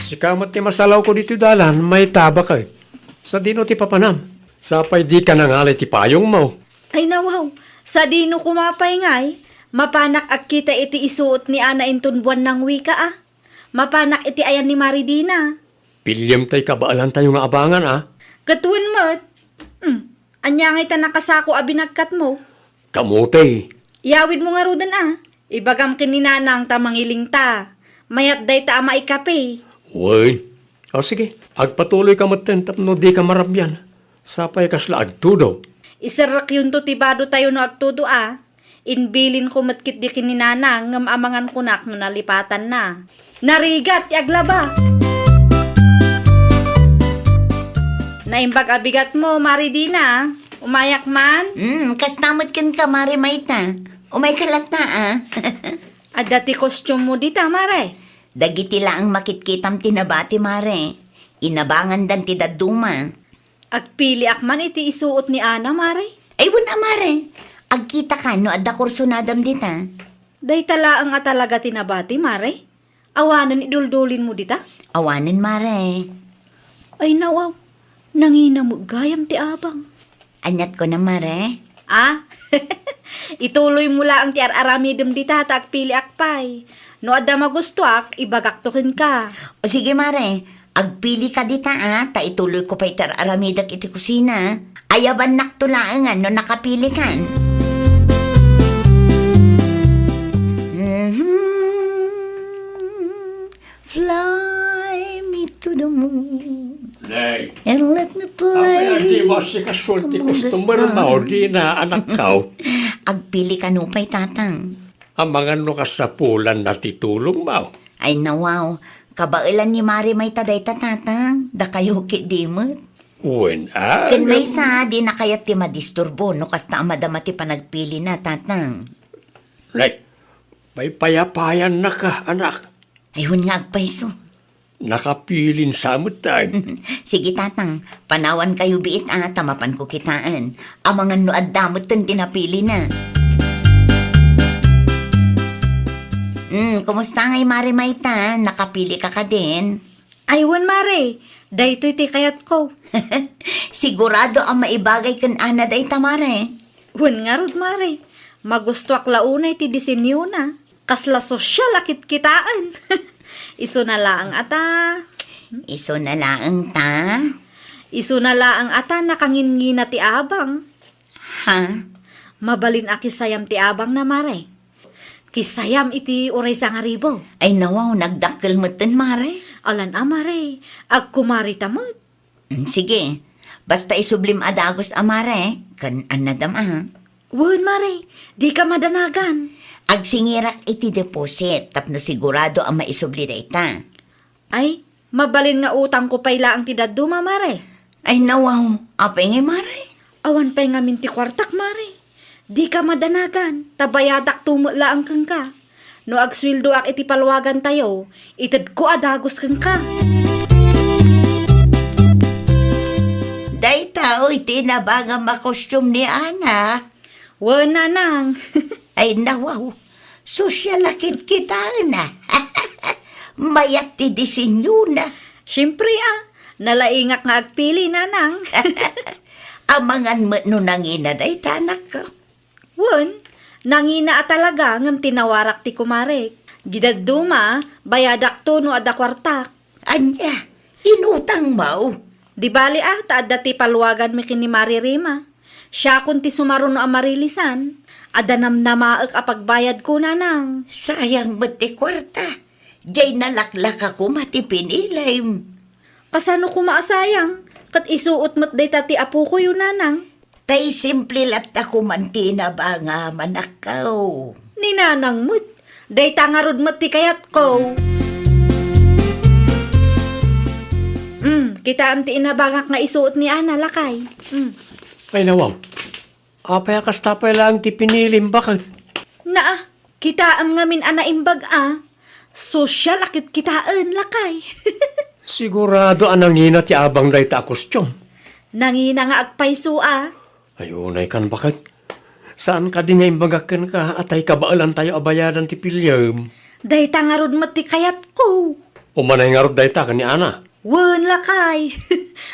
Sika met ti masalawko ditoy dalan, mayta baket. Sadino ti papanam? Sapay dika nangalay ti payongmo. Ay, nawaw, sadino koma pay ngay? Mapanak agkita iti isuot ni Ana inton buan nangwika a. Mapanak iti ayan ni Maridina. Piliem tay kabaelantayo nga abangan a. Ket wen met. Hmm, ania ngay ta nakasako a binagkatmo? Kamote. Iyawidmo ngaruden a. Ibagam ken ni Nanang ta mangiling ta. Mayat dayta a maikape. Wen. O sige, agpatuloyka metten tapno dika marabian. Sapay kasla agtudo. Iserrekyonto ti badotayo no agtudo a. Inbilinko met ketdi ken ni Nanang ngem amangan kunak no nalipatanna. Narigat ti aglaba! Naimbag a bigatmo, Mare Dina. Umayak man? Hmm, kasta met kenka, Mare Mayta. Umayka latta, a. Adda ti costume-mo dita, Mare. Dagiti laeng makitkitam ti nabati, Mare. Inabangandan ti dadduma. Agpiliak man iti isuot ni Ana, Mare. Ay, wen a, Mare. Agkitaka no adda kursonadam dita. Dayta laeng a talaga ti nabati, Mare. Awanen iduldulinmo dita? Awanen, Mare. Ay, nawaw. Nangina met gayam ti abang. Aniat kunam, Mare? A? Ituloymo laeng ti ar-aramidem dita ta agpiliak pay. No adda magustuak, ibagakto kenka. O sige, Mare. Agpilika dita, a, ta ituloyko pay ti ar-aramidek iti kusina. Ayabannakto laengen no nakapilikan. Mhm. Fly me to the moon. Nay. And let me play among the stars. Apay a di mo asikason ti customer-mo, Dina, anakko? Agpili kano pay, tatang. Amangan no kasapulanna ti tulongmo. Ay, nawaw. Kabaelan ni Mare Mayta dayta, tatang. Dakayo ketdi met. Wen, ah, Ken ngem maysa, dina kayat ti madisturbo no kasta a madama ti panagpilina, Tatang. Nay, paypayapayannaka, anak. Ay, wen nga agpayso. Nakapilin sa metten. Sige, Tatang, panawankayo biit a ta mapanko kitaen. Amangan no adda metten ti napilina. Hmm, kumusta ngay, Mare Mayta? Nakapili ka kadin? Ay, wen, Mare. Daytoy ti kayatko. Sigurado a maibagay ken Ana dayta, Mare. Wen ngarud, Mare. Magustoak la unay ti disenyona. Kasla sosyal a kitkitaen. Isuna laeng a ta. Isuna laeng ta? Isuna laeng a ta nakangingina ti abang. Ha? Mabalin a kisayam ti abangna, Mare. Kisayam iti uray sangaribu. Ay, nawaw, nagdakkel metten, Mare. Alan a, Mare. Agkumarita met. Mm, sige. Basta isublim a dagus a, Mare, ken annadam a. Wen, Mare, dika madanagan. Agsingirak iti deposit tapno sigurado a maisubli dayta. Ay, mabalin nga utangko pay laeng ti dadduma, Mare. Ay, nawaw, apay ngay, Mare? Awan pay ngamin ti kuartak, Mare. Dika madanagan, ta bayadakto met laeng kenka. No agsueldoak iti paluagantayo, itedko a dagus kenka. Dayta, oy, ti inabangam a costume ni Ana. Wen, nanang. Ay, nawaw. Sosyal a kitkitaen a. Mayat ti disenyona. Siempre a. Nalaingak nga agpili, nanang. Amangan met no nangina dayta, anakko. Wen, nangina a talaga ngem tinawarak ti kumarek. Diay dadduma, bayadakto no adda kuartak. Ania, inutangmo? Di bali a, ta adda ti paluaganmi ken ni Mare Rima. Siakon ti sumaruno a marilisan. Adda namnamaek a pagbayadko, nanang. Sayang met ti kuarta. Diay nalaklaka koma ti pinilim. Kasano koma a sayang? Ket isuot met dayta ti apokoyo, nanang. Tay simple latta koman ti inabangam, anakko. Ni nanang met. Dayta ngarud met ti kayatko. Hmm, kitaem ti inabangak nga isuot ni Ana, lakay. Hmm. Ay, nawaw. Apay a kasta pay laeng ti pinilim, baket? Naa, kitaem ngamin a naimbag a. Sosyal a kitkitaen, lakay. Sigurado a nangina ti abang dayta a kostium. Nangina nga agpayso a. Ay, unay kan, baket. Saan kadi nga imbagak kenka a tay kabaelantayo a bayadan ti piliem? Dayta ngarud met ti kayatko. Umanay ngarud dayta ken ni Ana. Wen, lakay.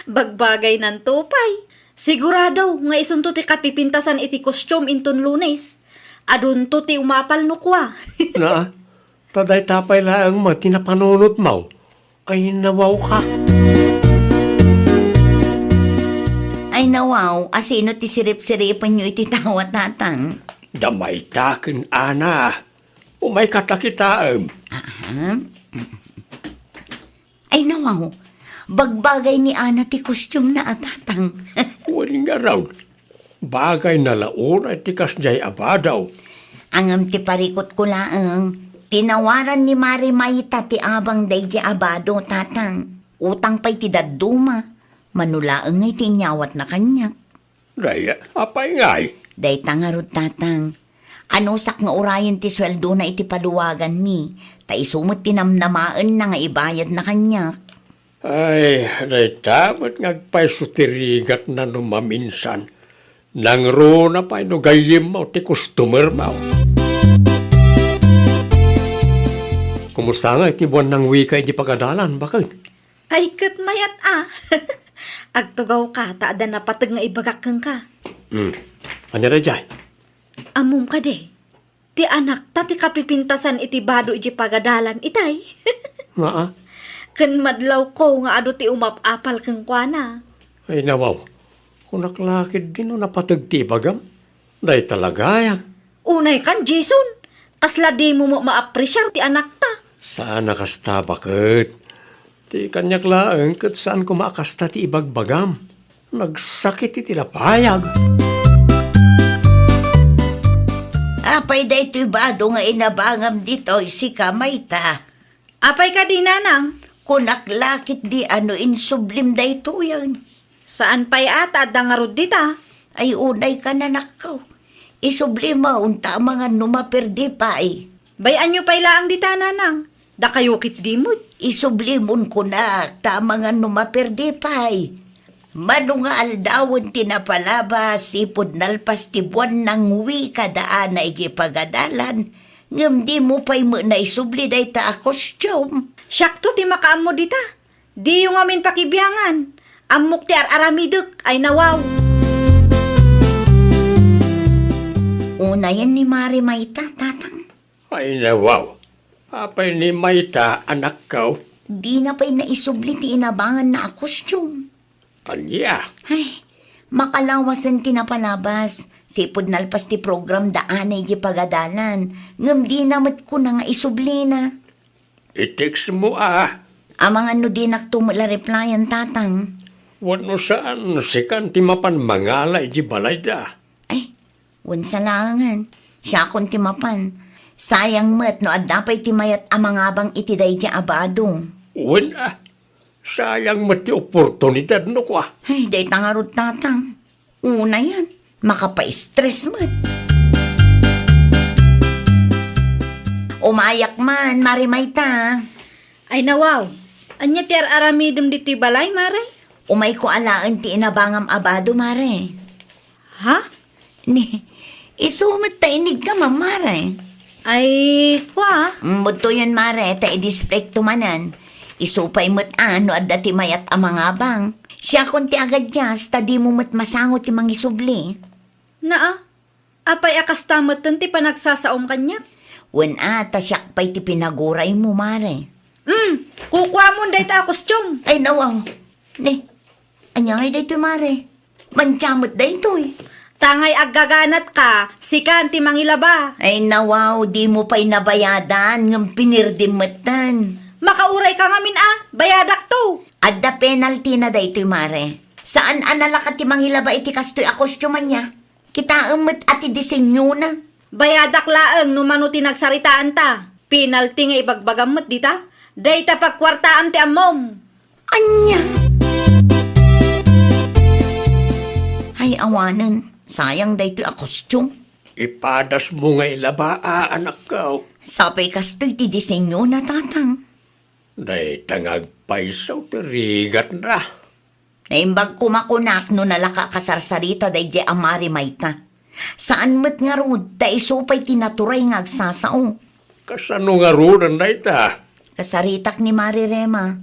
Bagbagaynanto pay. Sigurado nga isunto ti kapipintasan iti kostium inton Lunes. Adunto ti umapal no kua. Naa, ta dayta pay laeng met ti napanunotmo. Ay, nawawka. Ay, nawaw, asino ti sirip-siripenyo iti tawa, Tatang? Da mayta ken Ana. Umayka ta kitaem. Aha. Ay, nawaw, bagbagay ni Ana ti kostiumna a, Tatang. Wen ngarud, bagayna la unay ti kasdiay a bado. Ngem ti parikutko laeng, tinawaran ni Mare Mayta ti abang daydiay a bado, Tatang. Utang pay ti dadduma, mano laeng nga iti inyawatna kaniak. Dayta, apay ngay? Dayta ngarud, Tatang. Anusak nga urayen ti sueldona iti paluaganmi, ta isu met ti namnamaenna nga ibayadna kaniak. Ay, dayta met nga agpayso ti rigatna no maminsan. Nangruna pay no gayyemmo ti customermo. Kumusta nga iti buan nang wika iti pagadalan, baket? Ay, ket mayat a. Agtugawka ta adda napateg nga ibagak kenka. Hmm. Ania daydiay? Ammom kadi, ti anakta ti kapipintasan iti bado iti pagadalan itay. Nga a? Ken madlawko nga adu ti umap-apal kenkuana. Ay, nawaw. Kunak la ketdi no napateg ti ibagam. Dayta la gayam. Unay kan, Jason. Kasla dimo met maapresiar ti anakta. Saan a kasta, baket. Ti kaniak laeng ket saan koma a kasta ti ibagbagam. Nagsakit iti lapayag. Apay daytoy bado nga inabangam ditoy, sika mayta? Apay kadi, nanang? Kunak la ketdi a no insublim daytoyen. Saan pay a ta adda ngarud dita. Ay, unay ka, anakko. Isubli met ta amangan no maperdi pay. Bay-anyo pay laeng dita, nanang. Dakayo ketdi met. Isubli met kunak ta amangan no maperdi pay. Mano nga aldawen ti napalabas, sipud nalpas ti buan nangwi kada ana iti pagadalan, ngem dimo pay met naisubli dayta a costume. Siakto ti makaammo dita. Diyo ngamin pakibiangan. Ammok ti ar-aramidek, ay nawaw. Unayen ni Mare Mayta, tatang. Ay nawaw. Apay ni Mayta, anakko? Dina pay naisubli ti inabanganna a costume. Ania? Ay, makalawasen ti napalabas. Sipud nalpas ti program da anay iti pagadalan. Ngem dina met kuna nga isublina. I-text mo a. Amangan no dinakto met la replyan, tatang. Wenno saan, sikan ti mapan mangala iti balayda. Ay, wen sa laengen. Siakon ti mapan. Sayang met no adda pay ti mayat a mangabang iti daydi a bado. Wen a. Sayang met ti oportunidad no kua. Ay, dayta ngarud, tatang. Unayen, makapa-stress met. Umayak man, Mare Mayta. Ay nawaw, ania ti ar-aramidem ditoy balay, Mare? Umayko alaen ti inabangam a bado, Mare. Ha? Ni, isu met ta inigka, Mare. Ay, kua? Mudtoyen, Mare, ta idisprekto manen. Isu pay met a no adda ti mayat a mangabang. Siakon ti agadias, ta dimo met masango ti mangisubli. Naa, apay a kasta metten ti panagsasaom kaniak? Wen a, ta siak pay ti pinaguraymo, Mare. Mm, kukuamon dayta a kostium. Ay, nawaw. Ni, ania ngay daytoy, Mare? Mantia met daytoy. Ta ngay aggaganatka, sikan ti mangilaba. Ay, nawaw, dimo pay nabayadan, ngem pinirdim metten. Makaurayka ngamin a, bayadakto. Adda penalty na daytoy, Mare. Saan a nalaka ti mangilaba iti kastoy a kostium ania. Kitaem met a ti disenyona. Bayadak laeng no mano ti nagsaritaanta. Penalty nga ibagbagam met dita. Dayta pagkuartaam ti ammom. Ania? Ay, awanen. Sayang daytoy a kostium. Ipadasmo nga ilaba a, anakko. Sapay kastoy ti disenyona, tatang. Dayta nga agpayso ti rigatna. Naimbag koma kunak no nalaka a kasarsarita daydiay a Mare Mayta. Saan met ngarud ta isu pay ti naturay nga agsasao. Kasano ngaruden dayta? Kasaritak ni Mare Rema.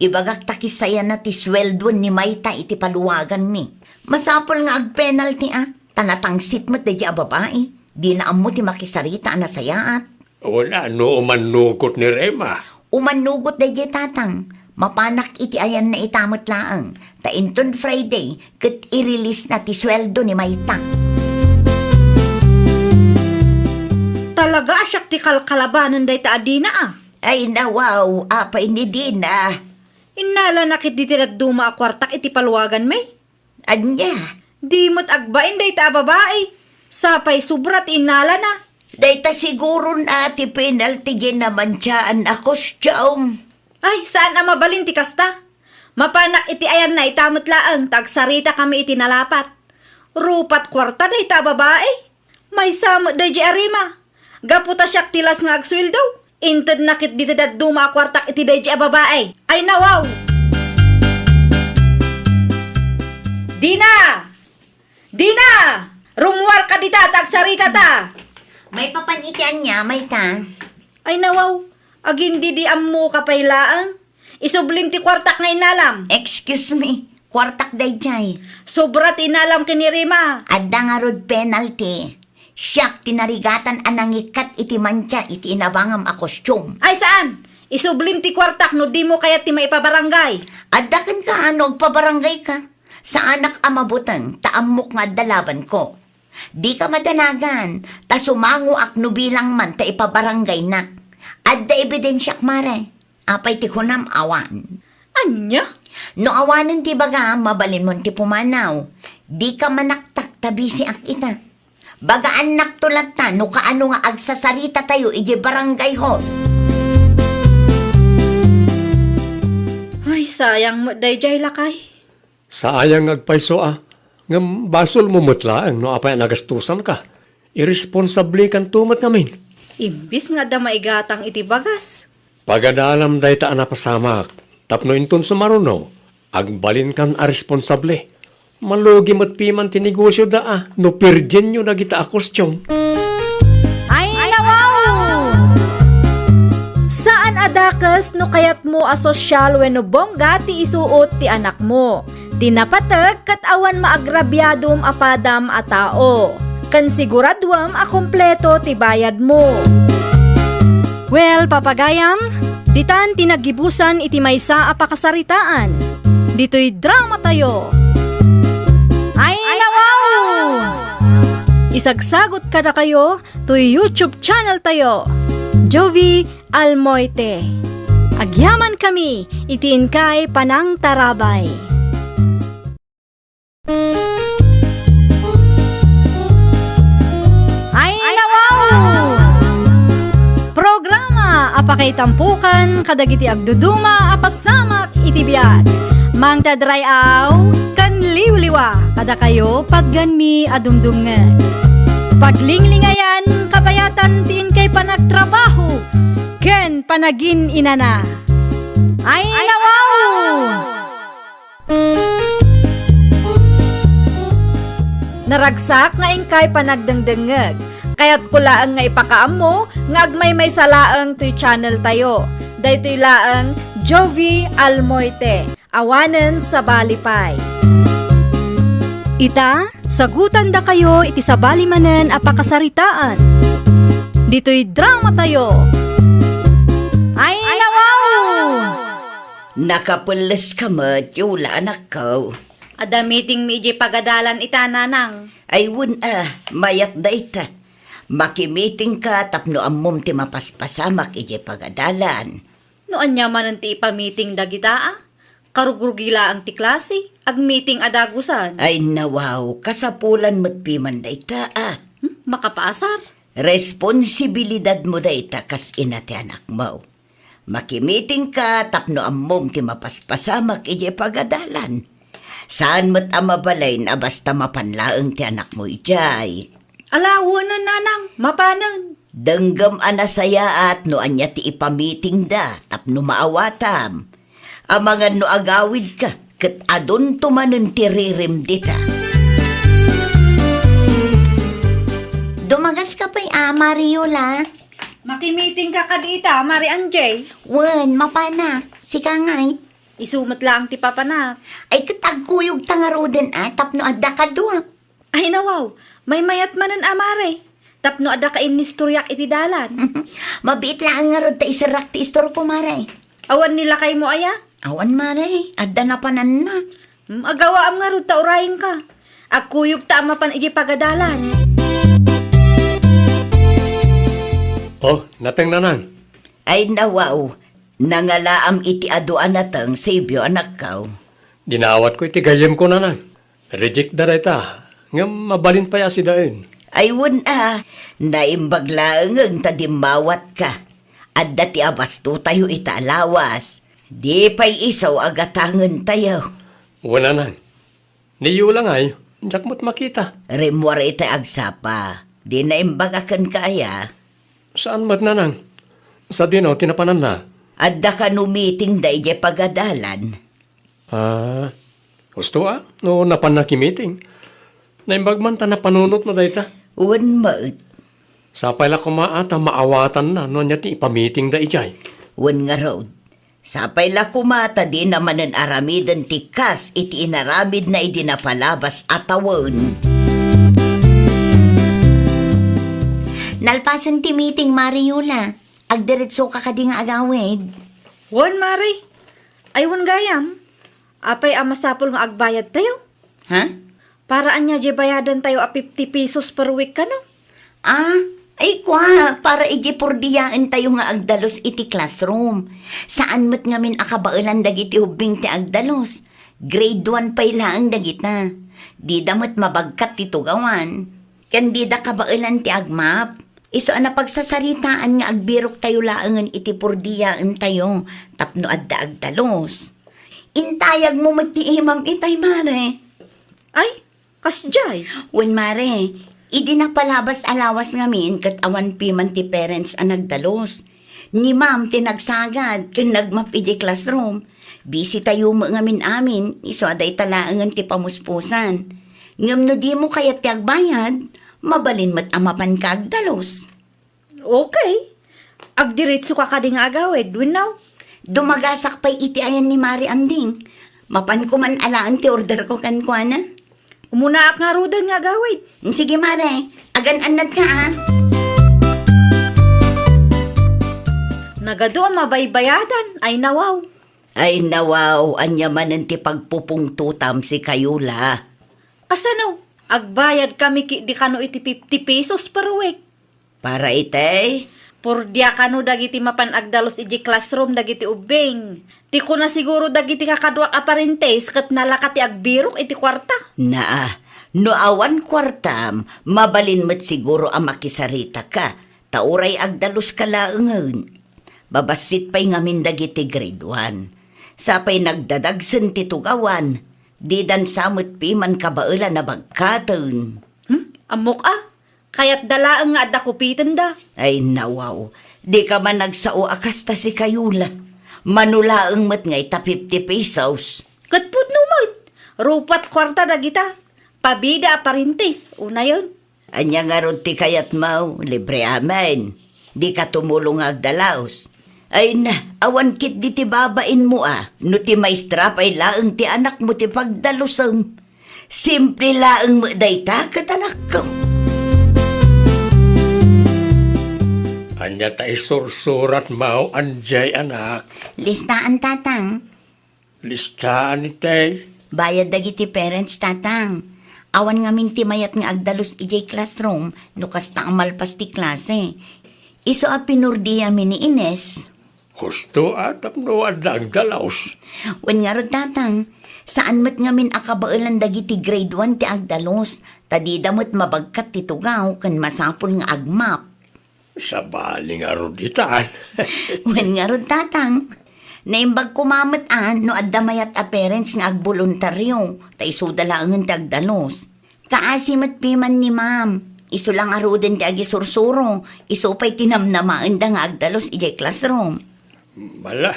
Ibagak ta kisayanna ti sueldoen ni Mayta iti paluaganmi. Masapul nga agpenalty a, ta natangsit met daydiay a babai. Dina ammo ti makisarita a nasayaat. Wen a, no umannugot ni Rema. Umannugot daydiay, tatang. Mapanak iti ayanna ita met laeng. Ta inton Friday, ket i-release na ti sueldo ni Mayta. Talaga a siak ti kalkalabanen dayta a Dina a. Ay, nawaw, apay ni Dina? Innalanak iti dadduma a kuartak iti paluaganmi. Ania? Di met agbain dayta a babai. Sapay sobra ti innalana. Dayta siguron a ti penalty diay namantiaan a kostium. Ay, saan a mabalin ti kasta. Mapanak iti ayanna ita met laeng ta agsaritakami iti nalapat. Rupat kuarta dayta a babai. Maysa met daydiay a Rema. Gapu ta siak ti las nga agsueldo, intedna ketdi ti dadduma a kuartak iti daydiay a babai. Ay, nawaw! Dina! Dina! Rummuarka dita ta agsaritata! Maipapan iti ania, Mayta? Ay, nawaw! Agindidi ammoka pay laeng. Isublim ti kuartak nga inalam. Excuse me, kuartak daydiay. Sobra ti inalam ken ni Rema. Adda ngarud penalty. Siak ti narigatan a nangikkat iti mantia iti inabangam a kostium. Ay, saan? Isublim ti kuartak no dimo kayat ti maipabarangay. Adda kenka no agpabaranggayka. Saanak a mabuteng ta ammok nga adda labanko. Dika madanagan, ta sumangoak no bilang man ta ipabaranggaynak. Adda ebidensiak, Mare. Apay ti kunam, awan? Ania? No awanen ti bagam, mabalinmon ti pumanaw. Dika manaktak ta bisiak ita. Bagaannakto latta no kaano nga agsasaritatayo idiay barangay hall. Ay, sayang met daydiay, lakay. Saayang nga agpayso a, ngem basolmo met laeng no apay a nagastosanka. Irresponsablekanto met ngamin. Imbis nga adda maigatang iti bagas. Pagadalam dayta a napasamak, tapno inton sumaruno, agbalinkan a responsable. Malugi met piman ti negosioda a, no pirdienyo dagita a kostium. Ay, nawaw! Saan a dakes no kayatmo a sosyal wenno bongga ti isuot ti anakmo. Ti napateg ket awan maagrabiadom a padam a tao, ken siguraduem a kompleto ti bayadmo. Well, papagayam, ditan ti naggibusan iti maysa a pakasaritaan. Ditoy dramatayo. Ay, nawaw! Isagsagot kadakayo toy YouTube channel tayo, Jovi Almoite. Agyamankami iti inkay panangtarabay. Ay, nawaw! Programa a pakaitampukan kadagiti agduduma a pasamak iti biag. Mangted ray-aw ken liwliwa kadakayo patganmi a dumdumngeg. Paglinglingayan, kabayatan ti inkay panagtrabaho ken panagin-inana. Ay, nawaw! Naragsak nga inkay panagdengdengngeg. Kayatko laeng nga ipakaammo nga agmaymaysa laeng toy channel tayo. Daytoy laeng Jovi Almoite. Awanen sabali pay. Ita, sagutandakayo iti sabali manen a pakasaritaan. Ditoy dramatayo. Ay, nawaw! Nakapelleska met, Yola, anakko. Adda meetingmi idiay pagadalan ita, nanang. Ay, wen a, mayat dayta. Makimitingka tapno ammom ti mapaspasamak idiay pagadalan. No ania manen ti ipamiting dagita a? Karugrugi laeng ti klase, agmiting a dagusan. Ay, nawaw, kasapulan met piman dayta a. Hmm, makapaasar. Responsibilidadmo dayta kas ina ti anakmo. Makimitingka tapno ammom ti mapaspasamak idiay pagadalan. Saan met a mabalin a basta mapan laeng ti anakmo idiay. Ala, wen a, nanang, mapanen. Denggem a nasayaat no ania ti ipamitingda tapno maawatam. Amangan no agawidka, ket adunto manen ti ririm dita. Dumagaska pay a, Mari Yola. Makimitingka kadi ita, Mari Anjay. Wen, mapanak. Sika ngay? Isu met laeng ti papanak. Ay, ket agkuyogta ngaruden a, tapno adda kadua. Ay, nawaw, maymayat manen a, Mari. Tapno adda ka innistoriak iti dalan. Mabiit laeng ngarud ta iserrak ti istorko, Mari. Awan ni lakaymo aya? Awan, Mari. Adda napananna. Hmm, agawaam ngarud ta urayengka. Agkuyogta a mapan idiay pagadalan. Oh, nateng, nanang. Ay, nawaw. Nangalaam iti adu a nateng, Sibio, anakko. Dinawatko iti gayyemko, nanang. Reject da dayta, ngem mabalin pay a sidaen. Ay, wen a, naimbag laengen ta dimmawatka. Adda ti abastotayo ita a lawas. Di pay isu a gatangentayo. Wen a, nang. Ni Yola ngay, diak met makita. Rimmuar iti agsapa. Di naimbag a kenka aya? Saan met, nanang. Sadino ti napananna? Adda kano meetingda idiay pagadalan? Ah, husto a, no napanna kimiting. Naimbag man ta napanunotna dayta. Wen met. Sapay la koma a ta maawatanna no ania ti ipamitingda idiay. Wen ngarud. Sapay la koma ta dina manen aramiden ti kas iti inaramidna idi napalabas a tawen. Nalpasen ti meeting, Mari Yola. Agdiretsoka kadi nga agawid? Wen, Mari. Ay, wen gayam. Apay a masapul nga agbayadtayo? Ha? Para ania diay bayadantayo a fifty pesos per week kano? Ah, ay kua, para idiay purdiyaentayo nga agdalus iti classroom. Saan met ngamin a kabaelan dagiti ubbing ti agdalus. Grade one pay laeng dagita. Dida met mabagkat ti tugawan. Ken dida kabaelan ti agmap. Isu a napagsasaritaan nga agbiroktayo laengen iti purdiyaentayo tapno adda agdalus. Intayagmo met ti imam itay, mare. Ay, kasdiay? Wen, mare, idi napalabas a lawas ngamin ket awan piman ti parents a nagdalus. Ni ma'am ti nagsagad ken nagmap idiay classroom. Busy tayo met ngamin amin, isu a dayta laengen ti pamuspusan. Ngem no dimo kayat ti agbayad, mabalin met a mapanka agdalus. Okay. Agdiretsoka kadi nga agawid, wenno? Dumagasak pay iti ayan ni Mare Anding. Mapanko man alaen ti orderko kenkuana. Umunaak ngaruden nga agawid. Sige, mare. Agan-annadka, a. Nagadu a mabaybayadan, ay nawaw. Ay nawaw, ania manen ti pagpupungtotam sikayo la? Kasano? Agbayad kami ki-, di kano iti fifty pesos per week. Para itay? Purdia kano dagiti mapan agdalus iti classroom dagiti ubbing. Ti kuna siguro dagiti kakaduak a parentes ket nalaka ti agbirok iti kuarta. Naa, no awan kuartam, mabalin met siguro a makisaritaka, ta uray agdaluska laengen. Babassit pay ngamin dagiti grade one. Sapay nagdadagsen ti tugawan, didan sa met piman kabaelan a bagkaten. Hmm? Ammok a, kayatda laeng nga adda kupitenda. Ay, nawaw. Dika man agsao a kasta sikayo la. Mano laeng met nga ita fifty pesos. Ket pudno met. Rupat kuarta dagita. Pabida a parentes, unayen. Ania ngarud ti kayatmo? Libre amin. Dika tumulong nga agdalus. Ay na, awan ketdi ti babainmo a, no ti maestra pay laeng ti anakmo ti pagdalusem. Simple laeng met dayta ket anakko. Ania ta isursuratmo, Anjay, anak? Listaan, tatang. Listaan itay. Bayad dagiti parents, tatang. Awan ngamin ti mayat nga agdalus idiay classroom no kasta a malpas ti klase. Isu a pinurdiyami ni Ines. Husto a tapno adda agdalus. Wen ngarud, tatang, saan met ngamin a kabaelan dagiti grade one ti agdalus, ta dida met mabagkat ti tugaw ken masapul nga agmap. Sabali ngarud itan. Wen ngarud, tatang. Naimbag koma met a no adda mayat a parents nga agboluntario, ta isuda laengen ti agdalus. Kaasi met piman ni ma'am. Isu la ngaruden ti agisursuro, isu pay ti namnamaenda nga agdalus idiay classroom. Mala,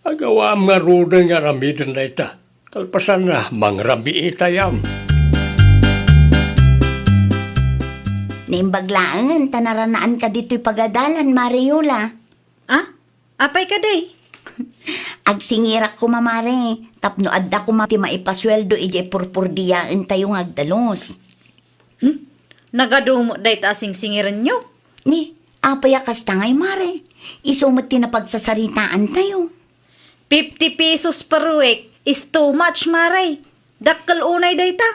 agawam ngaruden nga aramiden dayta. Kalpasanna, mangrabii itayam. Naimbag laengen ta naranaanka ditoy pagadalan, Mare Yola. Ah? Apay kadi? Agsingirak koma, Mare, tapno adda koma ti maipasueldo idiay purpurdiyaentayo nga agdalus. Hmm? Nagadu met dayta a singsingirenyo? Ni, apay a kasta ngay, Mare? Isu met ti napagsasaritaantayo. Fifty pesos per week is too much, Mare. Dakkel unay dayta.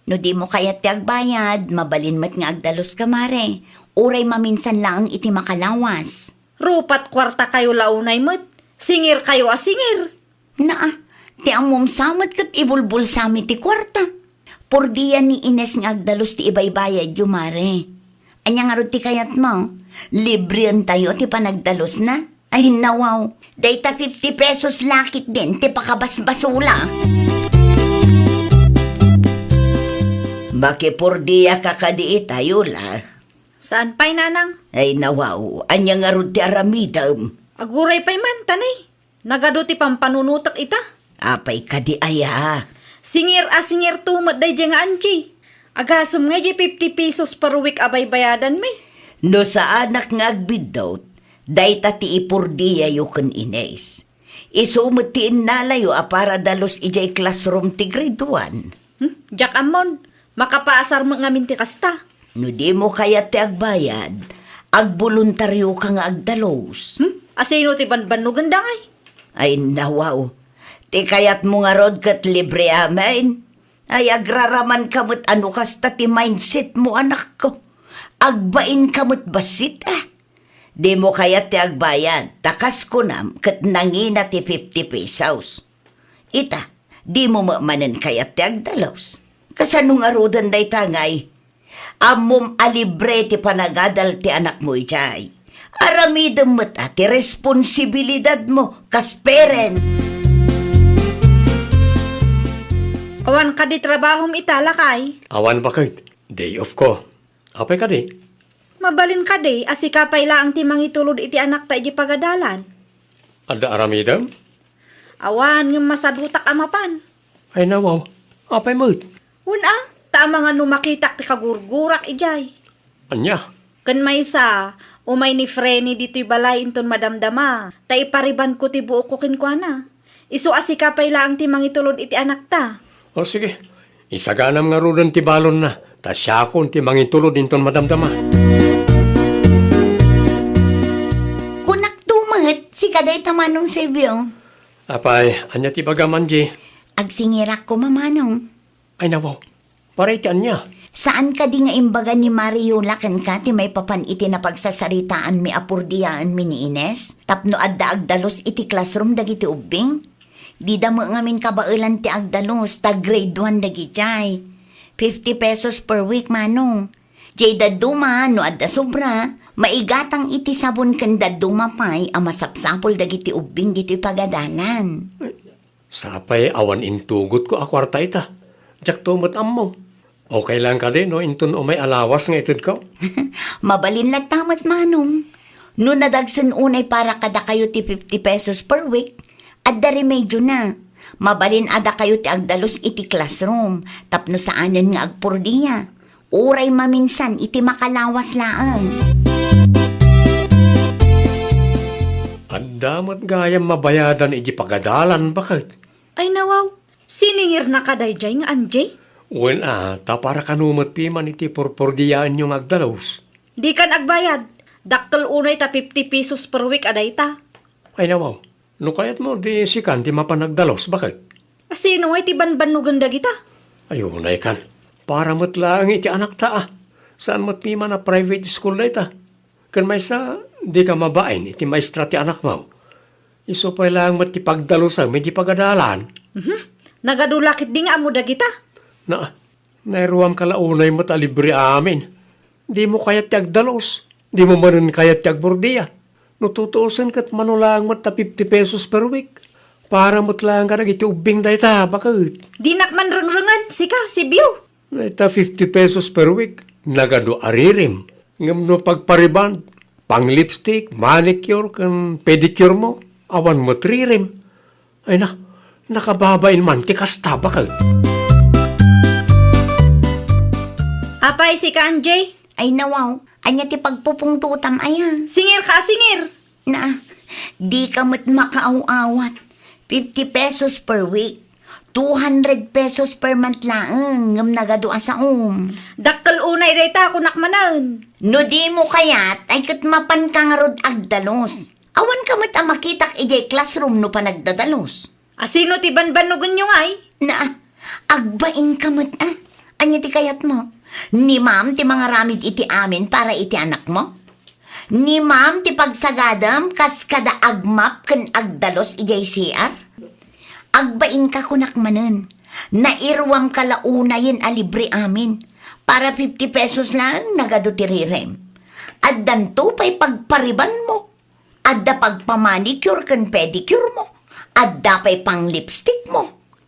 No dimo kayat ti agbayad, mabalin met nga agdaluska, Mare. Uray maminsan laeng iti makalawas. Rupat kuartakayo la unay met. Singirkayo a singir. Naa, ti ammom sa met ket ibulbulsami ti kuarta. Purdia ni Ines nga agdalus ti ibaybayadyo, Mare. Ania ngarud ti kayatmo? Libreentayo ti panagdalusna? Ay, nawaw. Dayta fifty pesos la ketdin ti pakabasbasula. Makipurdiaka kadi ita, Yola. Saan pay, Nanang? Ay, nawaw. Ania ngarud ti aramidem? Aguray pay man, ta ni. Nagadu ti pampanunotek ita. Apay kadi aya? Singir a singirto met daydiay nga Angie. Agasem nga idiay fifty pesos per week a baybayadanmi. No saanak nga agbiddut, dayta ti ipurdiyayo ken Ines. Isu met ti innalayo a para dalus idiay classroom ti grade one. Hmm? Diak ammon, makapaasar met ngamin ti kasta. No dimo kayat ti agbayad, agbuluntarioka nga agdalus. Hmm? Asino ti banbannogenda ngay? Ay, nawaw. Ti kayatmo ngarud ket libre amin. Ay, agraramanka met a no kasta ti mindsetmo, anakko. Agbainka met bassit, a. Dimo kayat ti agbayad, ta kas kunam ket nangina ti fifty pesos. Ita, dimo met manen kayat ti agdalus. Kasano ngaruden dayta ngay? Ammom a libre ti panagadal ti anakmo idiay. Aramidem met a ti responsibilidadmo kas parent. Awan kadi trabahom ita, lakay? Awan baket. Day off ko. Apay kadi? Mabalin kadi a sika pay laeng ti mangitulod iti anakta idiay pagadalan? Adda aramidem? Awan, ngem masadutak a mapan. Ay, nawaw. Apay met? Wen a, ta amangan no makitak ti kagurgurak idiay. Ania? Ken maysa, umay ni Frenny ditoy balay inton madamdama, ta iparibanko ti buokko kenkuana. Isu a sika pay laeng ti mangitulod iti anakta. O, sige. Isaganam ngaruden ti balonna, ta siakon ti mangitulod inton madamdama. Kunakto met, sika dayta, Manong Silvio. Apay, ania ti bagam, Angie? Agsingirak koma, Manong. Ay, nawaw. Para iti ania? Saan kadi nga imbaga ni Mariola kenka ti maipapan iti napagsasaritaanmi a purdiyaenmi ni Ines tapno adda agdalus iti classroom dagiti ubbing? Dida met ngamin kabaelan ti agdalus ta grade one dagijay. Fifty pesos per week, Manong. Jay dadduma, no adda sobra, maigatang iti sabon ken dadduma pay a masapsapul dagiti ubbing ditoy pagadalan. Sapay awan intugotko a kuarta ita. Diakto met ammo. Okay lang kadi no inton umay a lawas nga itedko? Mabalin latta met, Manong. No nadagsen unay para kadakayo ti fifty pesos per week, adda remedyona. Mabalin a dakayo ti agdalus iti classroom tapno saanen nga agpurdiya. Uray maminsan iti makalawas laeng. Adda met gayam mabayadan iti pagadalan, baket. Ay, nawaw, siningirnaka daydiay nga Angie? Wen a, ta para kano met piman iti purpurdiyaenyo nga agdalus. Dikan agbayad. Dakkel unay ta fifty pesos per week a dayta. Ay, nawaw. No kayatmo, di sikan ti mapan agdalus, baket? Asino ngay ti banbannogen dagita? Ay, unay kan. Para met laeng iti anakta a. Saan met piman a private school dayta. Ken maysa, dika mabain iti maestra ti anakmo. Isu pay laeng met ti pagdalusem iti pagadalan. Mhm. Nagadu la ketdi nga ammo dagita. Na, nairuamka la unay met a libre amin. Dimo kayat ti agdalus, dimo manen kayat ti agburdia. No tutuosen ket mano laeng met ta fifty pesos per week. Para met laeng kadagiti ubbing dayta, baket. Dinak man rengrengen, sika, Sibyo. Dayta fifty pesos per week, nagadu a ririm. Ngem no pagpariban, pang-lipstick, manicure, ken pedicure mo, awan met ririm. Ay na, nakababain man ti kasta, baket. Apay, sika, Angie? Ay, nawaw, ania ti pagpupungtotam aya? Singirka a singir! Na, dika met makaaw-awat. Fifty pesos per week. Two hundred pesos per month laeng, ngem nagadu a saom. Dakkel unay dayta, kunak manen. No dimo kayat, ay ket mapanka ngarud agdalus. Awanka met a makitak idiay classroom no panagdadalus. Asino ti banbannogenyo ngay? Na, agbainka met a. Ania ti kayatmo? Ni Ma'am ti mangaramid iti amin para iti anakmo? Ni Ma'am ti pagsagadam kas kada agmap ken agdalus idiay C R? Agbainka, kunak manen. Nairuamka la unayen a libre amin. Para fifty pesos laeng nagadu ti rirem. Addanto pay pagparibanmo. Adda pagpamanicure ken pedicure mo. Adda pay pang-lipstick mo.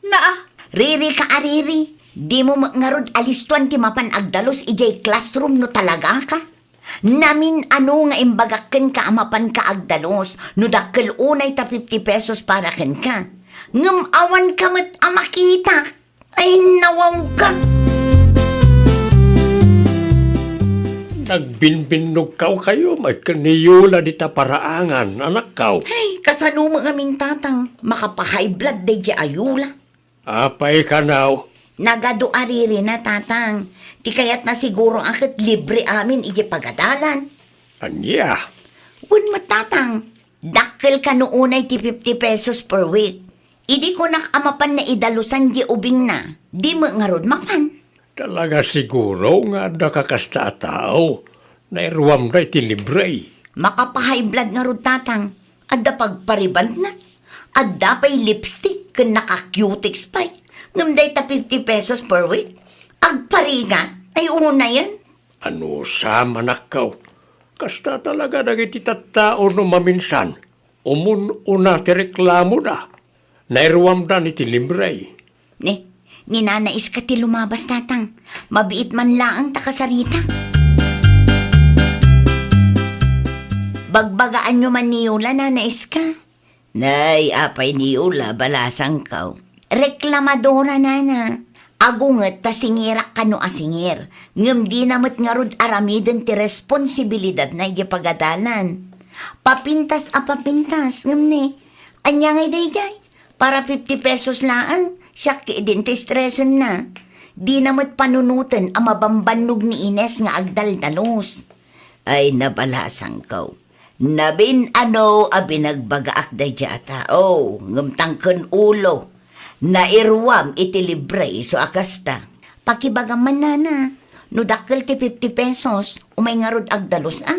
Naa. Riri ka a riri, dimo met ngarud alistuan ti mapan agdalus idiay classroom no talaga ka. Namin-ano nga imbagak kenka a mapanka agdalus no dakkel unay ta fifty pesos para kenka. Ngem awanka met a makitak. Ay, nawawka! Nagbinbinnogkaw kayo, may kaniyola dita paraangan, anakkaw. Ay, kasano mo ngamin, tatang? Makapa-high blood day di ayola. Apay kanaw? Nagadu a riri na, tatang. Ti kayat na siguro a ket libre amin iti pagadalan. Ania? Wen met, tatang. Dakkel kano unay ti fifty pesos per week. Idi kunak a mapan naidalusan di ubingna, di met ngarud mapan. Talaga siguro nga adda kakasta a tao, nairuamda iti libre. Makapa-high blood ngarud, tatang. Adda pagparibandna. Adda pay lipstick ken naka-cutex pay. Ngem dayta fifty pesos per week, agparigat, ay unayen. Anusam, anakkaw? Kasta talaga dagiti tattao no maminsan, umun-una ti reklamoda. Nairuamdan iti libre. Ni, Ni Nana Iska ti lumabas, Tatang. Mabiit man laeng ta kasaritak. Bagbagaanyo man ni Yola, Nana Iska. Nay, apay ni Yola, balasangko? Reklamadora, Nana. Agunget ta singirak kano a singir, ngem dina met ngarud aramiden ti responsibilidadna idiay pagadalan. Papintas a papintas, ngem ne, ania ngay daydiay? Para fifty pesos laeng, siak ketdin ti estresenna. Dina met panunoten a mabambannog ni Ines nga agdaldalus. Ay, nabalasangko. Nabin-ano a binagbagaak daydiay a tao, ngem tangken ulo. Nairuam iti libre isu a kasta. Pakibagam man, Nana, no dakkel ti fifty pesos, umay ngarud agdalus a?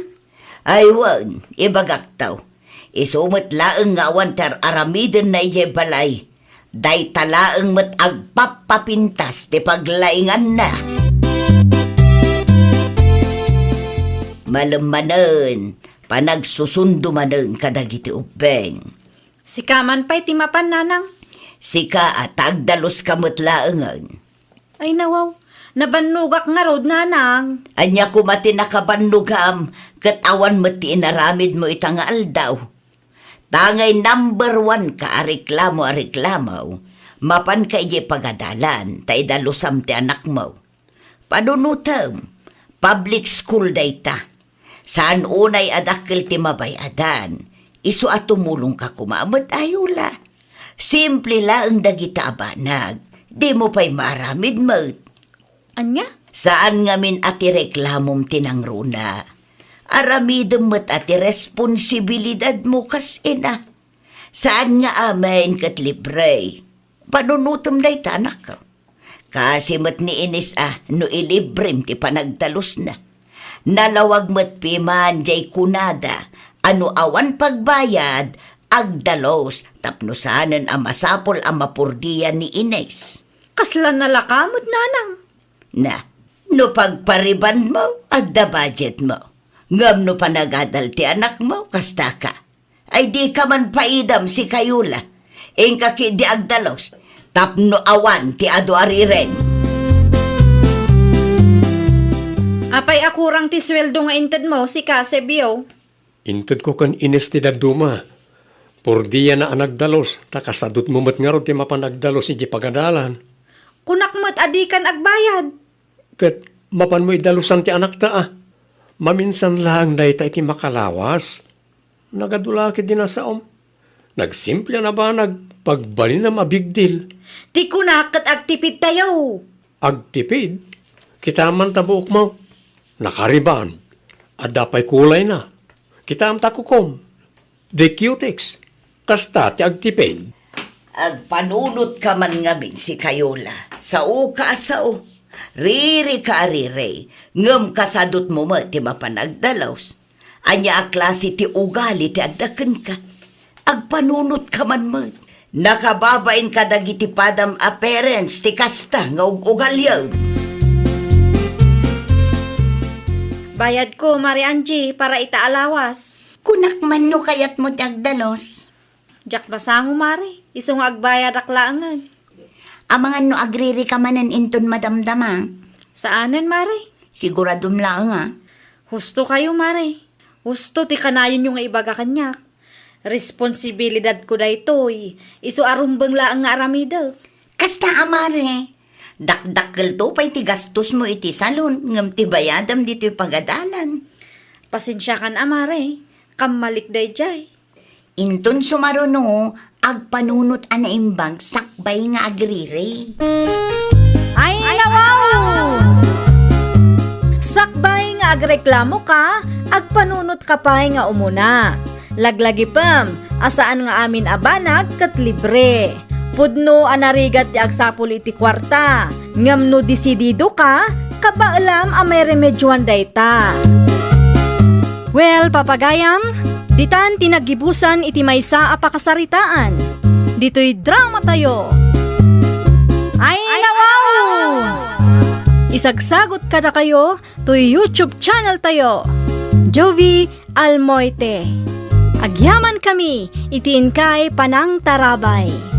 Ay wen, ibagakto. Isu met laeng nga awan ti ar-aramidenna idiay balay. Dayta laeng met agpappapintas ti paglainganna. Malem manen, panagsusundo manen kadagiti ubbing. Sika man pay ti mapan, Nanang? Sika a ta agdaluska met laengen. Ay nawaw, nabannogak ngarud, Nanang. Ania koma ti nakabannogam ket awan met ti inaramidmo ita nga aldaw? Tangay number one ka a reklamo a reklamo, mapanka idiay pagadalan ta idalusam ti anakmo. Panunotem, public school dayta. Saan unay a dakkel ti mabayadan, isu a tumulongka koma met a Yola. Simple laeng dagita a banag, dimo pay maaramid met. Ania? Saan ngamin a ti reklamom ti nangruna. Aramidem met a ti responsibilidadmo kas ina. Saan nga amin ket libre. Panunotem dayta, anak. Kasi met ni Ines a no ilibrem ti panagdalusna. Nalawag met piman diay kunada a no awan pagbayad, agdalus tapno saanen a masapul a mapurdian ni Ines. Kasla nalaka met, Nanang. Na, no pagparibanmo, adda budgetmo. Ngem no panagadal ti anakmo, kastaka. Ay dika man paidam sika Yola. Inka ketdi agdalus, tapno awan ti adu a rirem. Apay a kurang ti sueldo nga intedmo, sika Sebio? Intedko ken Ines ti dadduma. Purdiana a nagdalus, ta kasadutmo met ngarud ti mapan agdalus idiay pagadalan. Kunak met a dikan agbayad. Ket mapanmo idalusan ti anakta a. Maminsan laeng dayta iti makalawas. Nagadu la ketdi a saom. Nagsimple a banag, pagbalinam a big deal. Ti kunak ket agtipidtayo. Agtipid? Kitam man ta buokmo. Nakariban. Adda pay kulayna. Kitam ta kukom. The Cutex. Kasta ti agtipid. Agpanunotka man ngamin sika Yola. Saoka a sao. Ririka a riri. Ngem kasadutmo met ti mapan agdalus. Ania a klase ti ugali ti adda kenka? Agpanunotka man met. Nakababain kadagiti padam a parents ti kasta nga ug-ugalien. Bayadko, Mare Angie, para ita a lawas. Kunak man no kayatmo ti agdalus. Diak masango, Mare. Isu nga agbayadak laengen. Amangan no agririka manen inton madamdama. Saanen, Mare. Siguradom laeng a. Husto kayo, Mare. Husto ti kanayonyo nga ibaga kaniak. Responsibilidadko daytoy. Isu a rumbeng laeng nga aramidek. Kasta a, Mare. Dakdakkelto pay ti gastosmo iti salon, ngem ti bayadam ditoy pagadalan. Pasensiakan a, Mare. Kammalik daydiay. Inton sumaruno, agpanunot a naimbag sakbay nga agriri. Ay, nawaw! Sakbay nga agreklamoka, agpanunotka pay nga umuna. Laglagipem a saan nga amin a banag ket libre. Pudno a narigat ti agsapul iti kuarta, ngem no desididoka, kabaelam a mairemedioan dayta. Well, papagayam, ditan ti naggibusan iti maysa a pakasaritaan. Ditoy dramatayo. Ay, nawaw! Isagsagot kadakayo toy YouTube channel tayo, Jovie Almoite. Agyamankami iti inkay panangtarabay.